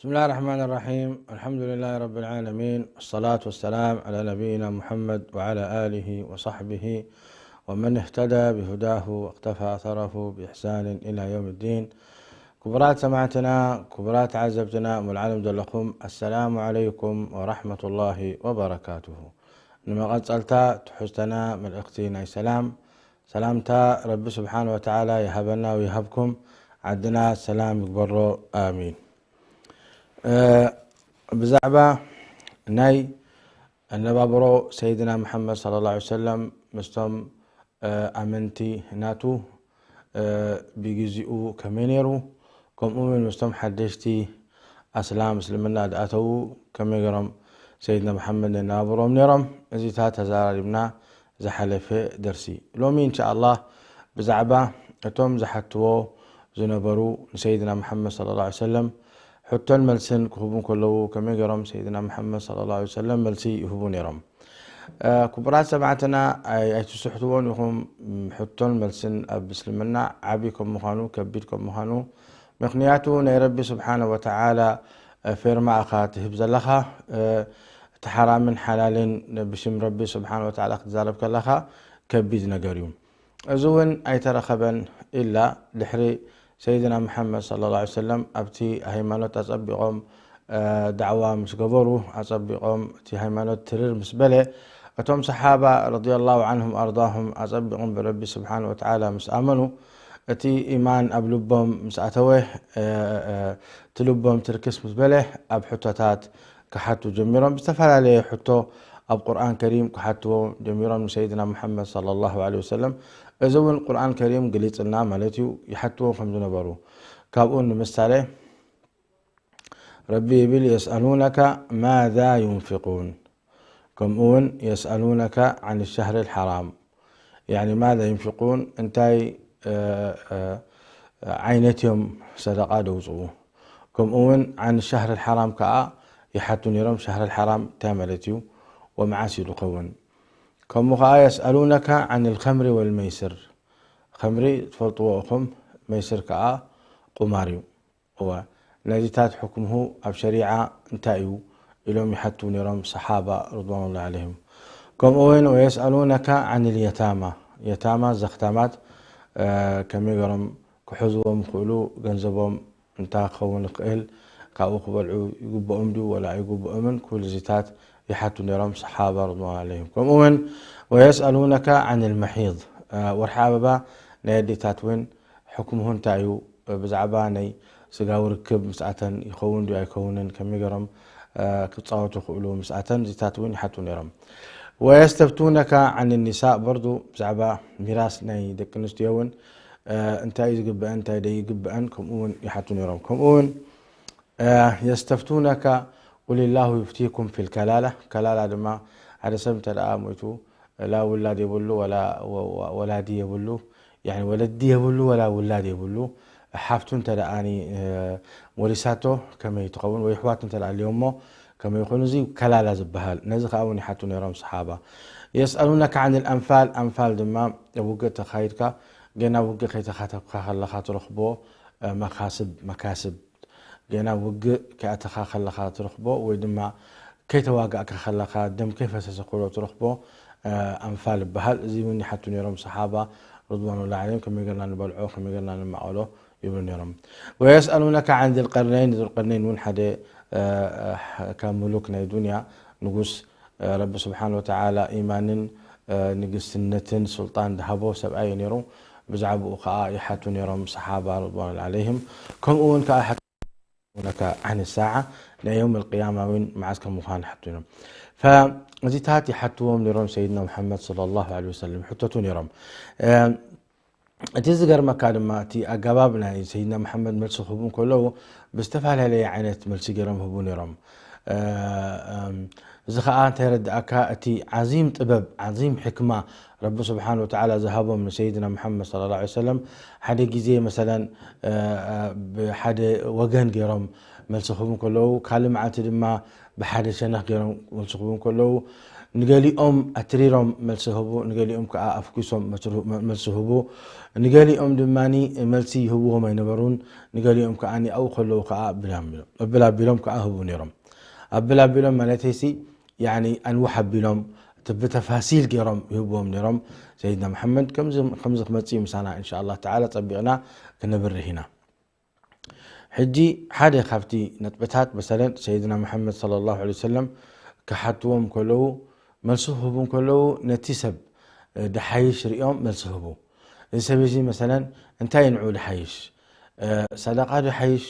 بسم الله الرحمن الرحيم. الحمد لله رب العالمين. والصلاة والسلام على نبينا محمد وعلى آله وصحبه ومن اهتدى بهداه واقتفى أثره بإحسان إلى يوم الدين. ክቡራት ሰማዕትና፣ ክቡራት ተዓዘብትና፣ ሙሉዓለም ዘለኹም፣ ኣሰላሙ ዓለይኩም ወራሕመቱላሂ ወበረካቱሁ። ንመቐጸልታ ትሕዝተና መልእኽቲ ናይ ሰላም፣ ሰላምታ ረቢ ስብሓን ወተዓላ ይሃበና ወይሃብኩም፣ ዓድና ሰላም ይግበሮ፣ ኣሚን። እ፣ ብዛዕባ ናይ ኣነባብሮ ሰይድና መሓመድ ሰለላሁ ዐለይሂ ወሰለም ምስቶም፣ እ፣ ኣመንቲ ናቱ፣ እ፣ ብግዚኡ ከመይ ነይሩ፣ ከምኡ እውን ምስቶም ሓደሽቲ ኣስላም፣ እስልምና ዝኣተዉ ከመይ ገይሮም ሰይድና መሓመድ ነናብሮም ነይሮም፣ እዚታት ተዘራሪብና ዝሓለፈ ደርሲ። ሎሚ እንሻኣላህ ብዛዕባ እቶም ዝሓትዎ ዝነበሩ ንሰይድና መሓመድ ሰለላሁ ዐለይሂ ወሰለም ሕቶን መልስን ክህቡ እንከለዉ ከመይ ገይሮም ሰይድና መሓመድ ሰለላሁ ዐለይሂ ወሰለም መልሲ ይህቡ ነይሮም። እ፣ ክቡራት ሰማዕትና፣ ኣይ-፣ ኣይትስሕትዎን ኢኹም። ሕቶን መልስን ኣብ እስልምና ዓቢ ከም ምዃኑ፣ ከቢድ ከም ምዃኑ፣ ምኽንያቱ ናይ ረቢ ስብሓነ ወተዓላ፣ እ፣ ፌርማ ኢኻ ትህብ ዘለኻ። እ፣ እቲ ሓራምን ሓላልን ብሽም ረቢ ስብሓነ ወተዓላ ክትዛረብ ከለኻ ከቢድ ነገር እዩ። እዚ እውን ኣይተረኸበን ኢላ ድሕሪ ሰይድና መሓመድ ሰለላሁ ዐለይሂ ወሰለም ኣብቲ ሃይማኖት ኣጸቢቖም፣ እ፣ ዳዕዋ ምስ ገበሩ፣ ኣጸቢቖም እቲ ሃይማኖት ትርር ምስ በለ፣ እቶም ሰሓባ ረዲየላሁ ዐንሁም ኣርዳሁም ኣጸቢቖም ብረቢ ስብሓነ ወተዓላ ምስ ኣመኑ፣ እቲ ኢማን ኣብ ልቦም ምስ ኣተወ፣ እ፣ እ፣ እቲ ልቦም ትርክስ ምስ በለ፣ ኣብ ሕቶታት ክሓቱ ጀሚሮም። ዝተፈላለየ ሕቶ ኣብ ቁርኣን ከሪም ክሓትዎ ጀሚሮም ንሰይድና መሓመድ ሰለላሁ ዐለይሂ ወሰለም። እዚ እውን ቁርኣን ከሪም ግሊጽና ማለት እዩ፣ ይሓትዎ ከም ዝነበሩ። ካብኡ ንምሳሌ ረቢ ይብል፣ የስኣሉነካ ማዛ ዩንፊቁን፣ ከምኡ እውን የስኣሉነካ ዓን ሻህር ልሓራም፣ ያኒ ማዛ ዩንፊቁን፣ እንታይ፣ እ፣ እ፣ ዓይነት እዮም ሰደቃ ደውፅኡ። ከምኡ እውን ዓን ሻህር ልሓራም ከዓ ይሓቱ ነይሮም። ሻህር ልሓራም እንታይ ማለት እዩ? ወመዓስ እዩ ዝኸውን? ከምኡ ከዓ የስኣሉነካ ዓን ልኸምሪ ወልመይስር፣ ኸምሪ ትፈልጥዎ ኢኹም፣ መይስር ከዓ ቁማር እዩ። እወ፣ ነዚታት ሕክምሁ ኣብ ሸሪዓ እንታይ እዩ ኢሎም ይሓቱ ነይሮም ሰሓባ ርድዋኑላሂ ዐለይሂም። ከምኡ እውን ወየስኣሉነካ ዓን ልየታማ፣ የታማ ዘኽታማት፣ እ፣ ከመይ ገይሮም ክሕዝዎም ይኽእሉ፣ ገንዘቦም እንታይ ክኸውን ይኽእል፣ ካብኡ ክበልዑ ይግብኦም ድዩ ወላ ኣይግብኦምን፣ ኩሉ እዚታት ይሓቱ ነይሮም ሰሓባ ርድዋኑላሂ ዐለይሂም። ከምኡ እውን ወየስኣሉነካ ዓን ልመሒድ፣ እ፣ ወርሒ ኣበባ ናይ ኣዴታት እውን ሕክምሁ እንታይ እዩ? ብዛዕባ ናይ ስጋዊ ርክብ ምስኣተን ይኸውን ድዩ ኣይከውንን፣ ከመይ ገይሮም፣ እ፣ ክጻወቱ ይኽእሉ ምስኣተን፣ እዚታት እውን ይሓቱ ነይሮም። ወየስተፍቱነካ ዓን ኒሳእ፣ በርዱ ብዛዕባ ሚራስ ናይ ደቂ ኣንስትዮ እውን፣ እ፣ እንታይ እዩ ዝግበአን፣ እንታይ ደይግበአን፣ ከምኡ እውን ይሓቱ ነይሮም። ከምኡ እውን፣ እ፣ የስተፍቱነካ ቁልላሁ ዩፍቲኩም ፊል ከላላ፣ ከላላ ድማ ሓደ ሰብ እንተ ደኣ ሞይቱ፣ ላ ውላድ የብሉ፣ ወላ ወ-፣ ወ-፣ ወላዲ የብሉ፣ ያኒ ወለዲ የብሉ፣ ወላ ውላድ የብሉ። ሓፍቱ እንተ ደኣ ኒ-፣ እ፣ ወሪሳቶ ከመይ ትኸውን? ወይ ኣሕዋት እንተ ደኣ ኣልዮሞ ከመይ ይኾኑ? እዚ ከላላ ዝበሃል። ነዚ ከኣ እውን ይሓቱ ነይሮም ሰሓባ። የስኣሉነካ ዓን ኣንፋል፣ ኣንፋል ድማ ውግእ ተኻይድካ፣ ገና ውግእ ከይተኻተብካ ከለኻ ትረኽቦ፣ እ፣ መኻስብ፣ መካስብ፣ ገና ውግእ ከይኣተኻ ከለኻ ትረኽቦ ወይ ድማ ከይተዋጋእካ ከለኻ ደም ከይፈሰሰ ከሎ ትረኽቦ፣ እ፣ ኣንፋል ይበሃል። እዚ እውን ይሓቱ ነይሮም ሰሓባ ርድዋኑላሂ ዐለይሂም፣ ከመይ ጌርና ንበልዖ፣ ከመይ ጌርና ንማቐሎ ይብሉ ነይሮም። ወየስኣሉነካ ዓን ዙልቀርነይን፣ ዙልቀርነይን እውን ሓደ፣ እ፣ እ፣ ካብ ሙሉክ ናይ ዱንያ ንጉስ፣ እ፣ ረቢ ስብሓን ወተዓላ ኢማንን፣ እ፣ ንግስነትን ሱልጣን ዝሃቦ ሰብኣይ እዩ ነይሩ። ብዛዕባኡ ከዓ ይሓቱ ነይሮም ሰሓባ ርድዋኑላሂ ዐለይሂም። ከምኡ እውን ከዓ ነካ ዓን ሳዓ ናይ የውም ልቅያማ እውን መዓዝ ከም ምዃን ይሓቱ ነይሮም። ፈእዚታት ይሓትዎም ነይሮም ሰይድና ሙሓመድ ሰለላሁ ዐለይሂ ወሰለም፣ ይሕተቱ ነይሮም። እ፣ እቲ ዝገርመካ ድማ እቲ ኣገባብ ናይ ሰይድና ሙሓመድ መልሲ ክህቡ እንከለዉ ብዝተፈላለየ ዓይነት መልሲ ገይሮም ይህቡ ነይሮም። እ፣ እም፣ እዚ ኸዓ እንታይ የረድኣካ? እቲ ዓዚም ጥበብ፣ ዓዚም ሕክማ ረቢ ስብሓን ወተዓላ ዝሃቦም ንሰይድና ሙሓመድ ሰለላሁ ዐለይሂ ወሰለም ሓደ ግዜ መሰለን፣ እ፣ እ፣ ብሓደ ወገን ገይሮም መልሲ ክህቡ እንከለዉ፣ ካልእ መዓልቲ ድማ ብሓደ ሸነኽ ገይሮም መልሲ ክህቡ እንከለዉ፣ ንገሊኦም ኣትሪሮም መልሲ ህቡ፣ ንገሊኦም ከዓ ኣፍኪሶም መትርሁ-፣ መ-፣ መልሲ ህቡ፣ ንገሊኦም ድማ መልሲ ይህብዎም ኣይነበሩን፣ ንገሊኦም ከዓ ኣብኡ ከለዉ ከዓ ኣብል ኣቢሎም፣ ኣብል ኣቢሎም ከዓ ህቡ ነይሮም። ኣብል ኣቢሎም ማለተይሲ፣ ያኒ ኣንውሕ ኣቢሎም፣ እቲ ብተፋሲል ገይሮም ይህብዎም ነይሮም። ሰይድና መሓመድ ከምዚ፣ ከምዚ ክመጽእ እዩ ምሳና፣ እንሻ ኣላህ ተዓላ ጸቢቕና ክነብርህ ኢና። ሕጂ ሓደ ካብቲ ነጥብታት፣ መሰለን ሰይድና መሓመድ ሰለላሁ ዐለይሂ ወሰለም ክሓትዎም ከለዉ፣ መልሲ ክህቡ ከለዉ፣ ነቲ ሰብ፣ እ፣ ድሓይሽ ሪኦም መልሲ ህቡ። እዚ ሰብ እዚ መሰለን እንታይ ንዑ ድሓይሽ? እ፣ ሰደቃ ድሓይሽ?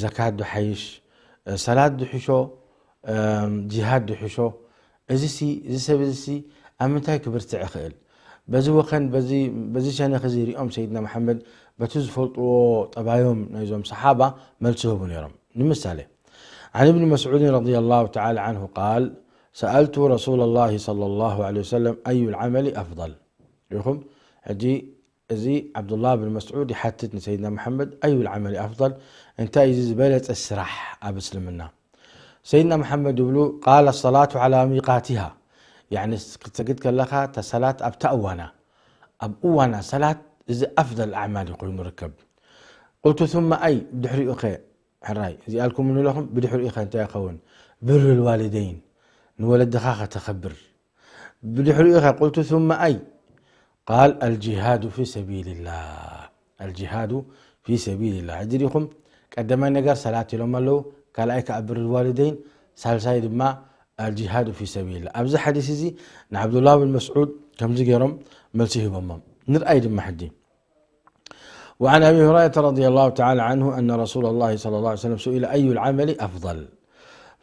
ዘካት ድሓይሽ? እ፣ ሰላት ድሕሾ? እ፣ ጂሃድ ድሕሾ? እዚ ሲ፣ እዚ ሰብ እዚ ሲ ኣብ ምንታይ ክብርትዕ ይኽእል? በዚ ወኸን፣ በዚ፣ በዚ ሸነኽ እዚ ሪኦም ሰይድና መሓመድ በቲ ዝፈልጥዎ ጠባዮም ናይዞም ሰሓባ መልሲ ህቡ ነይሮም። ንምሳሌ፣ عن ابن مسعود رضي الله تعالى عنه قال: سألت رسول الله صلى الله عليه وسلم: أي العمل أفضل؟ ሪኹም? ሕጂ እዚ ዓብዱላህ ብን መስዑድ ይሓትት ንሰይድና መሓመድ: أي العمل أفضل؟ እንታይ እዩ ዝበለጸ ስራሕ ኣብ እስልምና? ሰይድና መሓመድ ይብሉ: قال: الصلاة على ميقاتها። ያኒ ክትሰግድ ከለኻ እታ ሰላት ኣብታ እዋና፣ ኣብ እዋና ሰላት፣ እዚ ኣፍደል ኣዕማል ኮይኑ ርከብ። قلت: ثم أي؟ ብድሕሪኡ ኸ? ሕራይ፣ እዚ ኣልኩም ንለኹም፣ ብድሕሪኡ ኸ እንታይ ይኸውን? ብር ልዋሊደይን፣ ንወለድኻ ከተኸብር። ብድሕሪኡ ኸ? قلت: ثم أي؟ قال: الجهاد في سبيل الله. الجهاد في سبيل الله። ሕጂ ዲኹም ቀዳማይ ነገር ሰላት ኢሎም ኣለዉ፣ ካልኣይ ከኣ ብር ልዋሊደይን፣ ሳልሳይ ድማ الجهاد في سبيل الله። ኣብዚ ሓዲስ እዚ ንዓብዱላህ ብን መስዑድ ከምዚ ገይሮም መልሲ ሂቦሞም። ንርኣይ ድማ ሕጂ። وعن أبي هريرة رضي الله تعالى عنه أن رسول الله صلى الله عليه وسلم سئل: أي العمل أفضل؟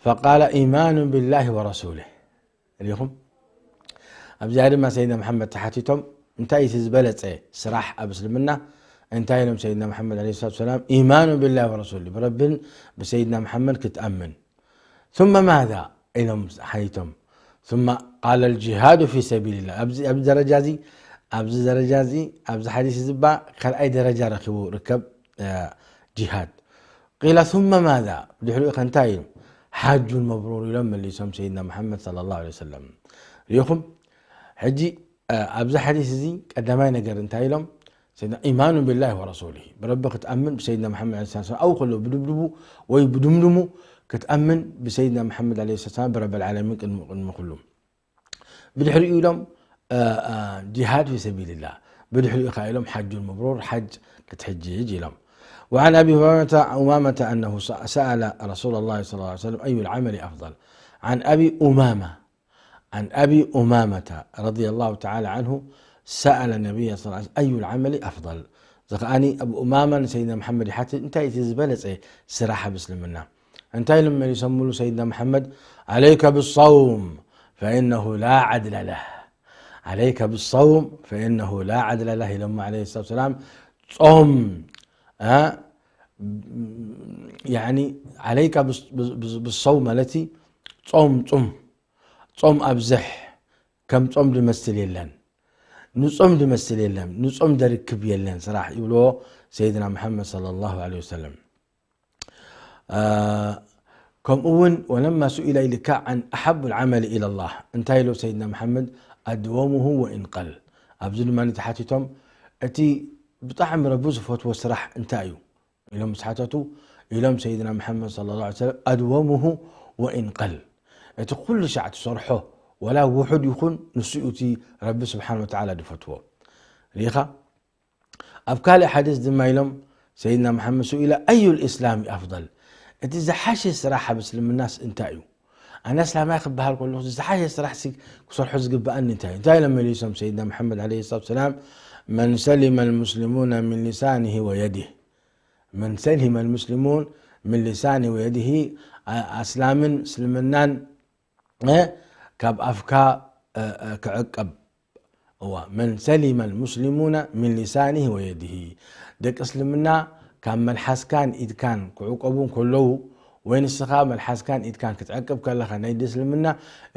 فقال: إيمان بالله ورسوله. ሪኹም? ኣብዚኣ ድማ ሰይድና መሓመድ ተሓቲቶም፣ እንታይ እቲ ዝበለጸ ስራሕ ኣብ እስልምና? እንታይ ኢሎም ሰይድና መሓመድ ዓለይሂ ሰላቱ ወሰላም? إيمان بالله ورسوله፣ ብረብን ብሰይድና መሓመድ ክትኣምን። ثم ماذا؟ ኢሎም ሓቲቶም። ثم قال: الجهاد في سبيل الله። ኣብዚ፣ ኣብዚ ደረጃ እዚ፣ ኣብዚ ደረጃ እዚ፣ ኣብዚ ሓዲስ እዚ እባ ካልኣይ ደረጃ ረኺቡ ርከብ፣ እ፣ ጂሃድ። قيل: ثم ماذا؟ ድሕሪኡ ከ እንታይ እዩ? حج مبرور ኢሎም መሊሶም ሰይድና መሓመድ ሰለላሁ ዐለይሂ ወሰለም። ሪኢኹም? ሕጂ፣ እ፣ ኣብዚ ሓዲስ እዚ ቀዳማይ ነገር እንታይ ኢሎም? ሰይድና፣ إيمان بالله ورسوله፣ ብረቢ ክትኣምን፣ ብሰይድና መሓመድ ዓለይሂ ሰላም፣ ኣብኡ ከሎ ብድብድቡ ወይ ብድምድሙ ክትኣምን ብሰይድና መሓመድ ዓለይሂ ሰላም፣ ብረብል ዓለሚን ቅድሚ፣ ቅድሚ ኩሉ። ብድሕሪኡ ኢሎም፣ እ፣ እ፣ ጂሃድ ፊ ሰቢልላህ። ብድሕሪኡ ከኣ ኢሎም ሓጁል መብሩር፣ ሓጅ ክትሕጅጅ ኢሎም። وعن أبي هريرة أمامة أنه سأل رسول الله صلى الله عليه وسلم: أي العمل أفضل؟ عن أبي أمامة عن أبي أمامة رضي الله تعالى عنه سأل النبي صلى الله عليه وسلم: أي العمل أفضل؟ እዚ ከኣኒ ኣቡ ኡማማ ንሰይድና መሓመድ ይሓትት፣ እንታይ እቲ ዝበለጸ ስራሕ ኣብ እስልምና? እንታይ ኢሎም መሊሶምሉ ሰይድና መሓመድ? عليك بالصوم فإنه لا عدل له። عليك بالصوم فإنه لا عدل له ኢሎሞ ዓለይሂ ሰላቱ ወሰላም። ጾም፣ እ፣ ያኒ፣ عليك بالصوم ማለት ጾም ጹም። ጾም ኣብዝሕ፣ ከም ጾም ዝመስል የለን፣ ንጾም ዝመስል የለን፣ ንጾም ዘርክብ የለን ስራሕ ይብልዎ ሰይድና መሓመድ ሰለላሁ ዐለይሂ ወሰለም። እ፣ ከምኡ እውን ولما سئل ኢልካ عن أحب العمل إلى الله እንታይ ኢሉ ሰይድና መሓመድ؟ أدومه وإن قل። ኣብዚ ድማ ተሓቲቶም እቲ ብጣዕሚ ረቢ ዝፈትዎ ስራሕ እንታይ እዩ? ኢሎም ምስ ሓተቱ፣ ኢሎም ሰይድና መሓመድ ሰለላሁ ዐለይሂ ወሰለም፣ أدومه وإن قل። እቲ ኩሉ ሻዕ ትሰርሖ ወላ ውሑድ ይኹን፣ ንሱ እዩ እቲ ረቢ ስብሓን ወተዓላ ዝፈትዎ። ርኢኻ? ኣብ ካልእ ሓዲስ ድማ ኢሎም ሰይድና መሓመድ سئل أي الإسلام أفضل؟ እቲ ዝሓሸ ስራሕ ኣብ እስልምናስ እንታይ እዩ? ኣነ ኣስላማይ ክበሃል ከለኹ ዝሓሸ ስራሕ ሲ ክሰርሖ ዝግበኣኒ እንታይ እዩ? እንታይ ኢሎም መሊሶም ሰይድና መሓመድ ዓለይሂ ሰላቱ ወሰላም? من سلم المسلمون من لسانه ويده من سلم المسلمون من لسانه ويده። ኣ-፣ ኣስላምን እስልምናን፣ እ፣ ካብ ኣፍካ፣ እ፣ እ፣ ክዕቀብ። እዋ፣ من سلم المسلمون من لسانه ويده። ደቂ እስልምና ካብ መልሓስካን ኢድካን ክዕቀቡ እንከለዉ፣ ወይ ንስኻ መልሓስካን ኢድካን ክትዕቅብ ከለኻ ናይ እስልምና፣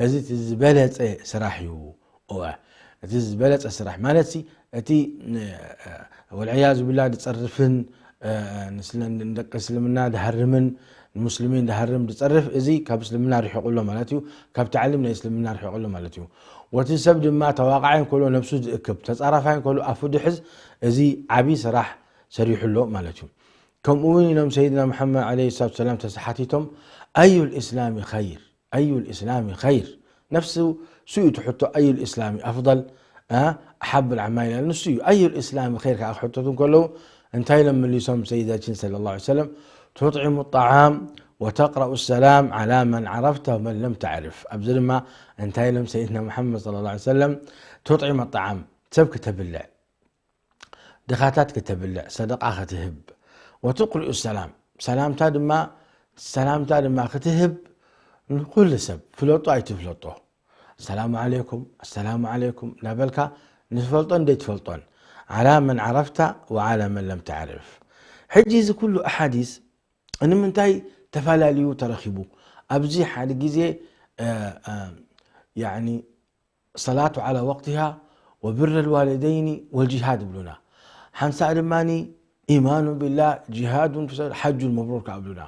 እዚ እቲ ዝበለጸ ስራሕ እዩ። እወ፣ እቲ ዝበለጸ ስራሕ ማለት ሲ፣ እቲ ን-፣ ወልዕያዙ ቢላህ ዝጸርፍን፣ እ፣ ንስለ-፣ ንደቂ እስልምና ዝሃርምን፣ ሙስሊሚን ድሃርም ድጸርፍ፣ እዚ ካብ እስልምና ርሒቑ ኣሎ ማለት እዩ። ካብ ታዕሊም ናይ እስልምና ርሒቑ ኣሎ ማለት እዩ። ወቲ ሰብ ድማ ተዋቃዓይ እንከሎ ነብሱ ዝእክብ፣ ተጻራፋይ እንከሎ ኣፉ ድሕዝ፣ እዚ ዓቢ ስራሕ ሰሪሑ ኣሎ ማለት እዩ። ከምኡ እውን ኢሎም ሰይድና መሓመድ ዓለይሂ ሰላቱ ሰላም ተሓቲቶም፣ ኣዩ ልእስላሚ ኸይር? ኣዩ ልእስላሚ ኸይር? ነፍሱ ስኡ ትሕቶ፣ ኣዩ ልእስላሚ ኣፍضል፣ ኣ፣ ኣሓብ ልኣዕማል ኢላ ንሱ እዩ። ኣዩ ልእስላሚ ኸይር ከዓ ክሕተቱ እንከለዉ እንታይ ኢሎም መሊሶም ሰይዳችን ሰለላሁ ዐለይሂ ወሰለም፣ ቱጥዒሙ ጣዓም ወተቅረኡ ሰላም ዓላ መን ዓረፍተ ወመን ለም ተዕርፍ። ኣብዚ ድማ እንታይ ኢሎም ሰይድና መሓመድ ሰለላሁ ዐለይሂ ወሰለም፣ ቱጥዒሙ ጣዓም፣ ሰብ ክተብልዕ፣ ድኻታት ክተብልዕ፣ ሰደቃ ክትህብ፣ ወትቅሪኡ ሰላም፣ ሰላምታ ድማ፣ ሰላምታ ድማ ክትህብ ንኩሉ ሰብ፣ ፍለጦ ኣይትፍለጦ፣ ኣሰላሙ ዓለይኩም፣ ኣሰላሙ ዓለይኩም እናበልካ ንትፈልጦን ዘይትፈልጦን፣ ዓላ መን ዓረፍታ ወዓላ መን ለም ተዕርፍ። ሕጂ እዚ ኩሉ ኣሓዲስ ንምንታይ ተፈላለዩ ተረኺቡ? ኣብዚ ሓደ ግዜ፣ እ፣ እ፣ ያዕኒ ሰላቱ ዓላ ወቅቲሃ ወብረ ልዋሊደይኒ ወልጂሃድ ይብሉና። ሓንሳእ ድማኒ ኢማኑ ቢላህ ጂሃዱን ፊ ሰቢል ሓጁን መብሩር ከኣ ይብሉና።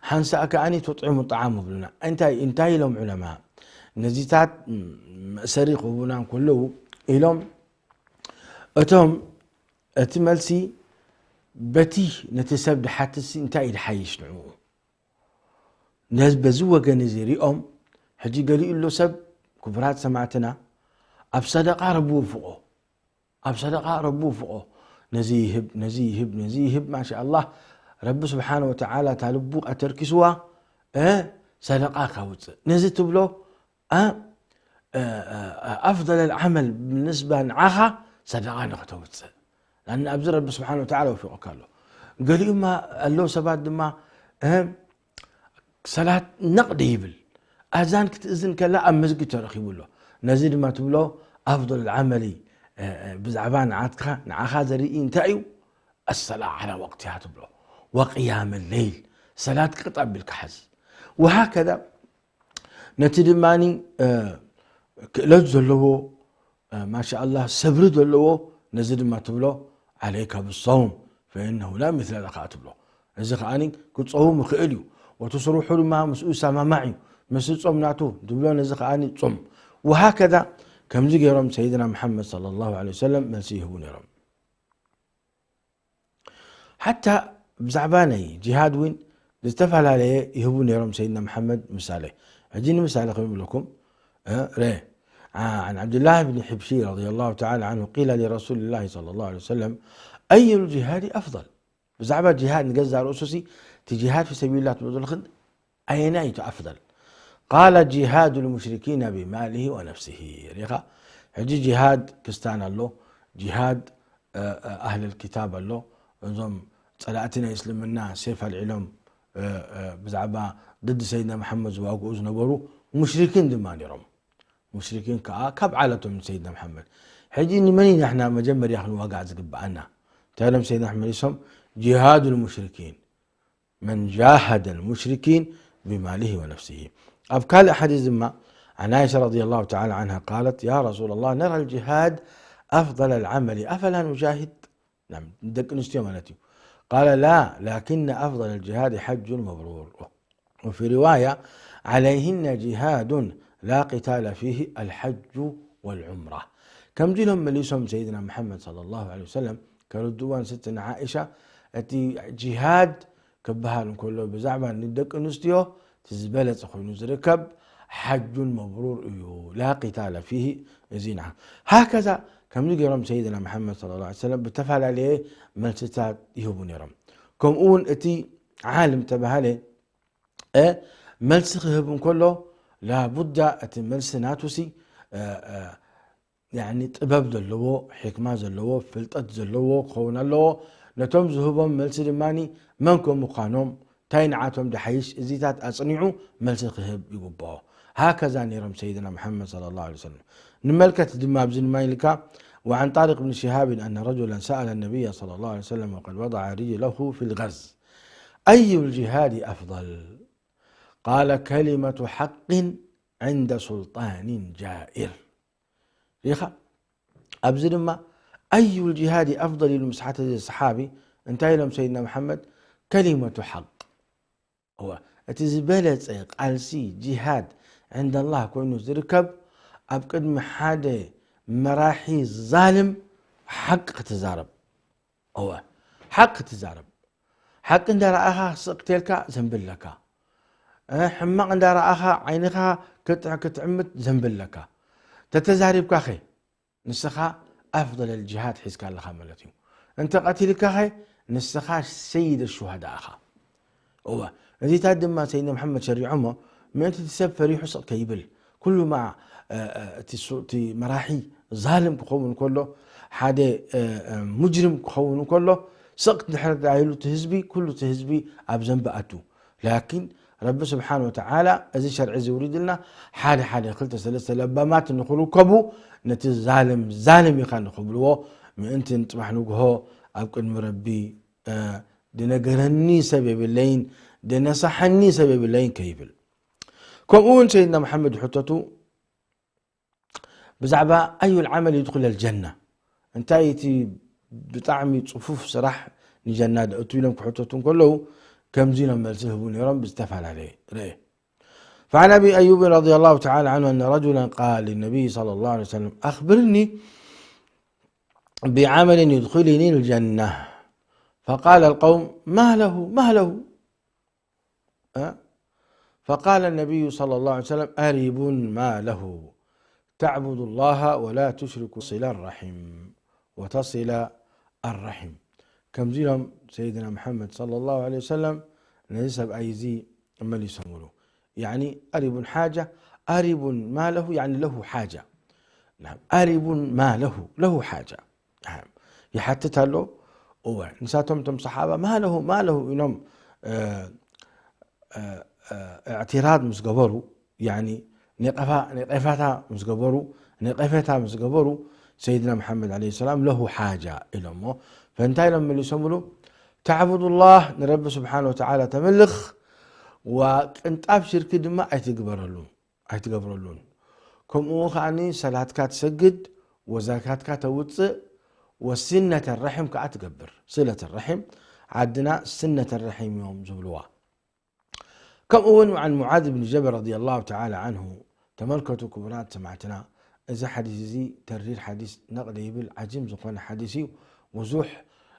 ሓንሳእ ከኣኒ ቱጥዒሙ ጣዓም ይብሉና። እንታይ፣ እንታይ ኢሎም ዑለማ? ነዚታት መእሰሪ ክህቡና እንከለዉ ኢሎም፣ እቶም፣ እቲ መልሲ በቲ ነቲ ሰብ ድሓትትሲ እንታይ እዩ ድሓይሽ ንዕኡ? ነዚ በዚ ወገን እዚ ሪኦም፣ ሕጂ ገሊኡ ኣሎ ሰብ፣ ክቡራት ሰማዕትና፣ ኣብ ሰደቃ ረቢ ውፍቆ፣ ኣብ ሰደቃ ረቢ ውፍቆ፣ ነዚ ይህብ፣ ነዚ ይህብ፣ ነዚ ይህብ፣ ማሻ ኣላህ፣ ረቢ ስብሓነ ወተዓላ እታ ልቡ ኣተርኪስዋ፣ እ፣ ሰደቃ ካውፅእ። ነዚ ትብሎ፣ እ፣ እ፣ እ፣ ኣፍደል ዓመል ብንስባ ንዓኻ ሰደቃ ንኽተውፅእ። ላን ኣብዚ ረቢ ስብሓነ ወተዓላ ወፊቑካ ኣሎ። ገሊኡማ ኣለዉ ሰባት ድማ፣ እ፣ ሰላት ነቕ ደይብል፣ ኣዛን ክትእዝን ከላ ኣብ መስጊድ ተረኺቡ ኣሎ። ነዚ ድማ ትብሎ ኣፍደል ዓመሊ፣ እ፣ እ፣ ብዛዕባ ንዓትካ፣ ንዓኻ ዘርኢ እንታይ እዩ? ኣሰላ ዓላ ወቅቲሃ ትብሎ። ወቅያም ለይል፣ ሰላት ቅጥ ኣቢልካ ሓዝ። ወሃከዛ ነቲ ድማኒ፣ እ፣ ክእለት ዘለዎ፣ እ፣ ማሻ ኣላህ ሰብሪ ዘለዎ፣ ነዚ ድማ ትብሎ ዓለይካ ብሰውም ፈኢነሁ ላ ምስለ ለካ ትብሎ። እዚ ከኣኒ ክጸውም ይኽእል እዩ። ወቲ ስርሑ ድማ ምስኡ ይሰማማዕ እዩ። ምስ ጾም ናቱ ትብሎ ነዚ ከኣኒ ጾም። ወሃከዛ ከምዚ ገይሮም ሰይድና መሓመድ ሰለላሁ ዐለይሂ ወሰለም መልሲ ይህቡ ነይሮም። ሓታ ብዛዕባ ናይ ጂሃድ እውን ዝተፈላለየ ይህቡ ነይሮም ሰይድና መሓመድ ምሳሌ። ሕጂ ንምሳሌ ክብለኩም፣ እ፣ ረ-፣ ዓ-፣ عن عبد الله بن حبشي رضي الله تعالى عنه قيل لرسول الله صلى الله عليه وسلم أي الجهاد أفضل؟ ብዛዕባ ጂሃድ ንገዛእ ርእሱሲ እቲ ጂሃድ ፊ ሰቢልላህ ትብሎ ዘለኽን ኣየናይ እዩ ኣፍደል? ቃለ ጂሃዱ ልሙሽሪኪና ቢማሊሂ ወነፍሲሂ። ሪኻ? ሕጂ ጂሃድ ክስታን ኣሎ፣ ጂሃድ፣ እ፣ እ፣ ኣህለል ኪታብ ኣሎ፣ እዞም ጸላእቲ ናይ እስልምና ሴፍ ኣልዒሎም፣ እ፣ እ፣ ብዛዕባ ድድ ሰይድና መሓመድ ዝዋግኡ ዝነበሩ ሙሽሪኪን ድማ ነይሮም። ሙሽሪኪን ከኣ ካብ ዓለቶም ንሰይድና መሓመድ። ሕጂ ንመን ኢና ንሕና መጀመርያ ክንዋጋእ ዝግብኣና? እንታይ ኢሎም ሰይድና መሓመድ መሊሶም? ጂሃዱ ልሙሽሪኪን። መን ጃሃደ ልሙሽሪኪን ቢማሊሂ ወነፍሲሂ። ኣብ ካልእ ሓዲስ ድማ፣ عن عائشة رضي الله تعالى عنها قالت: يا رسول الله، نرى الجهاد أفضل العمل، أفلا نجاهد؟ ናም፣ ደቂ ኣንስትዮ ማለት እዩ። قال: لا، لكن أفضل الجهاد حج مبرور. وفي رواية: عليهن جهاد لا قتال فيه الحج والعمرة. ከምዚ ኢሎም መሊሶም ሰይድና መሓመድ ሰለላሁ ዐለይሂ ወሰለም ከርድእዋ ንስትና ዓኢሻ፣ እቲ ጂሃድ ክበሃል እንከሎ ብዛዕባ ንደቂ ኣንስትዮ እቲ ዝበለጸ ኮይኑ ዝርከብ ሓጁን መብሩር እዩ፣ ላ ቂታለ ፊሂ። እዚ ኢና ሃከዛ ከምዚ ገይሮም ሰይድና መሓመድ ሰለላሁ ዐለይሂ ወሰለም ብተፈላለየ መልስታት ይህቡ ነይሮም። ከምኡ እውን እቲ ዓልም ተባሃለ፣ እ፣ መልሲ ክህብ እንከሎ ላቡዳ እቲ መልሲ ናቱሲ፣ እ፣ እ፣ ያኒ ጥበብ ዘለዎ፣ ሕክማ ዘለዎ፣ ፍልጠት ዘለዎ ክኸውን ኣለዎ። ነቶም ዝህቦም መልሲ ድማኒ መን ከም ምዃኖም፣ እንታይ ንዓቶም ድሓይሽ፣ እዚታት ኣጽኒዑ መልሲ ክህብ ይግብኦ። ሃከዛ ነይሮም ሰይድና መሓመድ ሰለላሁ ዐለይሂ ወሰለም። ንመልከት ድማ ኣብዚ ድማ ኢልካ፣ وعن طارق بن شهاب أن رجلا سأل النبي صلى الله عليه وسلم وقد وضع رجله في الغز: أي الجهاد أفضل؟ قال: كلمة حق عند سلطان جائر. ሪኻ? ኣብዚ ድማ أي الجهاد أفضل ኢሉ ምስ ሓተተ ሰሓቢ እንታይ ኢሎም ሰይድና መሓመድ? كلمة حق። እወ፣ እቲ ዝበለጸ ቃልሲ ጂሃድ ዕንደ ኣላህ ኮይኑ ዝርከብ ኣብ ቅድሚ ሓደ መራሒ ዛልም ሓቂ ክትዛረብ። እወ፣ ሓቂ ክትዛረብ። ሓቂ እንዳረኣኻ ስቕ ክተልካ ዘንብለካ። እ፣ ሕማቕ እንዳረኣኻ ዓይንኻ ክት-፣ ክትዕምት ዘንብለካ። ተተዛሪብካኸ ንስኻ ኣፍضل الجهاد ሒዝካ ኣለኻ ማለት እዩ። እንተ ቀቲልካኸ ንስኻ ሰይድ ሹሃዳ ኢኻ። እወ፣ እዚታት ድማ ሰይድና መሓመድ ሸሪዖሞ፣ ምእንቲ እቲ ሰብ ፈሪሑ ስቕ ከይብል፣ ኩሉ መዓ፣ እ፣ እ፣ እቲ ሱ-፣ እቲ መራሒ ዛልም ክኸውን ከሎ፣ ሓደ፣ እ፣ እ፣ ሙጅሪም ክኸውን ከሎ፣ ስቕ ድሕር ዳይሉ እቲ ህዝቢ፣ ኩሉ እቲ ህዝቢ ኣብ ዘንቢ ኣቱ። ላኪን ረቢ ስብሓን ወተዓላ እዚ ሸርዒ እዚ ውሪድልና፣ ሓደ ሓደ ክልተ ሰለስተ ለባማት ንኽርከቡ፣ ነቲ ዛልም ዛልም ኢኻ ንኽብልዎ፣ ምእንቲ ንጽባሕ ንግሆ ኣብ ቅድሚ ረቢ፣ እ፣ ድነገረኒ ሰብ የብለይን፣ ድነሳሓኒ ሰብ የብለይን ከይብል። ከምኡ እውን ሰይድና መሓመድ ሕተቱ ብዛዕባ ኣዩ ልዓመል ይድኹል ኣልጀና፣ እንታይ እቲ ብጣዕሚ ጽፉፍ ስራሕ ንጀና ደእቱ ኢሎም ክሕተቱ እንከለዉ፣ ከምዚ ኢሎም መልሲ ህቡ ነይሮም ብዝተፈላለየ ርእ። فعن أبي أيوب رضي الله تعالى عنه أن رجلا قال للنبي صلى الله عليه وسلم: أخبرني بعمل يدخلني الجنة. فقال القوم: ما له، ما له؟ أه؟ فقال النبي صلى الله عليه وسلم: أرب ما له، تعبد الله ولا تشرك، صل الرحم، وتصل الرحم. ከምዚ ኢሎም ሰይድና መሓመድ ሰለላሁ ዐለይሂ ወሰለም ነዚ ሰብኣይ እዚ መሊሶምሉ። ያዕኒ፣ ኣሪቡን ሓጃ፣ ኣሪቡን ማ ለሁ፣ ያዕኒ ለሁ ሓጃ። ናም፣ ኣሪቡን ማ ለሁ፣ ለሁ ሓጃ። ናም፣ ይሓትት ኣሎ። እወ፣ ንሳቶም እቶም ሰሓባ፣ ማ ለሁ፣ ማ ለሁ ኢሎም፣ እ፣ እ፣ እ፣ እዕትራድ ምስ ገበሩ፣ ያኒ፣ ነቐፋ-፣ ነቐፋታ ምስ ገበሩ፣ ነቐፌታ ምስ ገበሩ፣ ሰይድና መሓመድ ዓለይሂ ሰላም ለሁ ሓጃ ኢሎሞ። ፈእንታይ ኢሎም መሊሶምሉ? ተዕቡዱላህ፣ ንረቢ ስብሓነ ወተዓላ ተምልኽ፣ ወቅንጣብ ሽርኪ ድማ ኣይትግበረሉ፣ ኣይትገብረሉን። ከምኡ ከዓኒ ሰላትካ ትሰግድ፣ ወዛካትካ ተውፅእ፣ ወሲነተ ረሒም ከዓ ትገብር። ስለተ ረሒም፣ ዓድና ስነተ ረሒም እዮም ዝብልዋ። ከምኡ እውን عن معاذ بن جبل رضي الله تعالى عنه، ተመልከቱ ክቡራት ሰማዕትና፣ እዚ ሓዲስ እዚ ተሪር ሓዲስ ነቕለ ይብል ዓጂም ዝኾነ ሓዲስ እዩ። ብዙሕ፣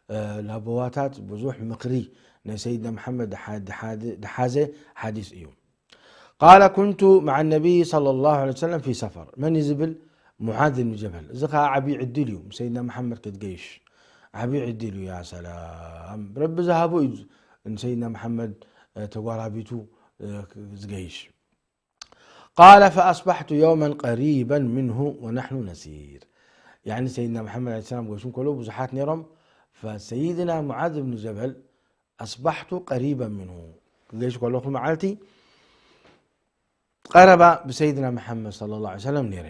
እ፣ ላበዋታት፣ ብዙሕ ምኽሪ ናይ ሰይድና መሓመድ ድሓ-፣ ድሓ-፣ ድሓዘ ሓዲስ እዩ። قال: كنت مع النبي صلى الله عليه وسلم في سفر. መን እዩ ዝብል? ሙዓዝ ብን ጀበል። እዚ ኸዓ ዓብዪ ዕድል እዩ፣ ምስ ሰይድና መሓመድ ክትገይሽ። ዓብዪ ዕድል እዩ፣ ያ ሰላም። ረቢ ዝሃቦ እዩ ንሰይድና መሓመድ፣ እ፣ ተጓራቢቱ፣ እ፣ ዝገይሽ። قال: فأصبحت يوما قريبا منه ونحن نسير. ያዕኒ ሰይድና መሓመድ ዓለይሂ ሰላም ገይሹ እንከሎ ብዙሓት ነይሮም። ፈሰይድና ሙዓዝ ብን ጀበል፣ أصبحت قريبا منه፣ ክገይሽ ከለኹ መዓልቲ ቀረባ ብሰይድና መሓመድ ሰለላሁ ዐለይሂ ወሰለም ነይረ።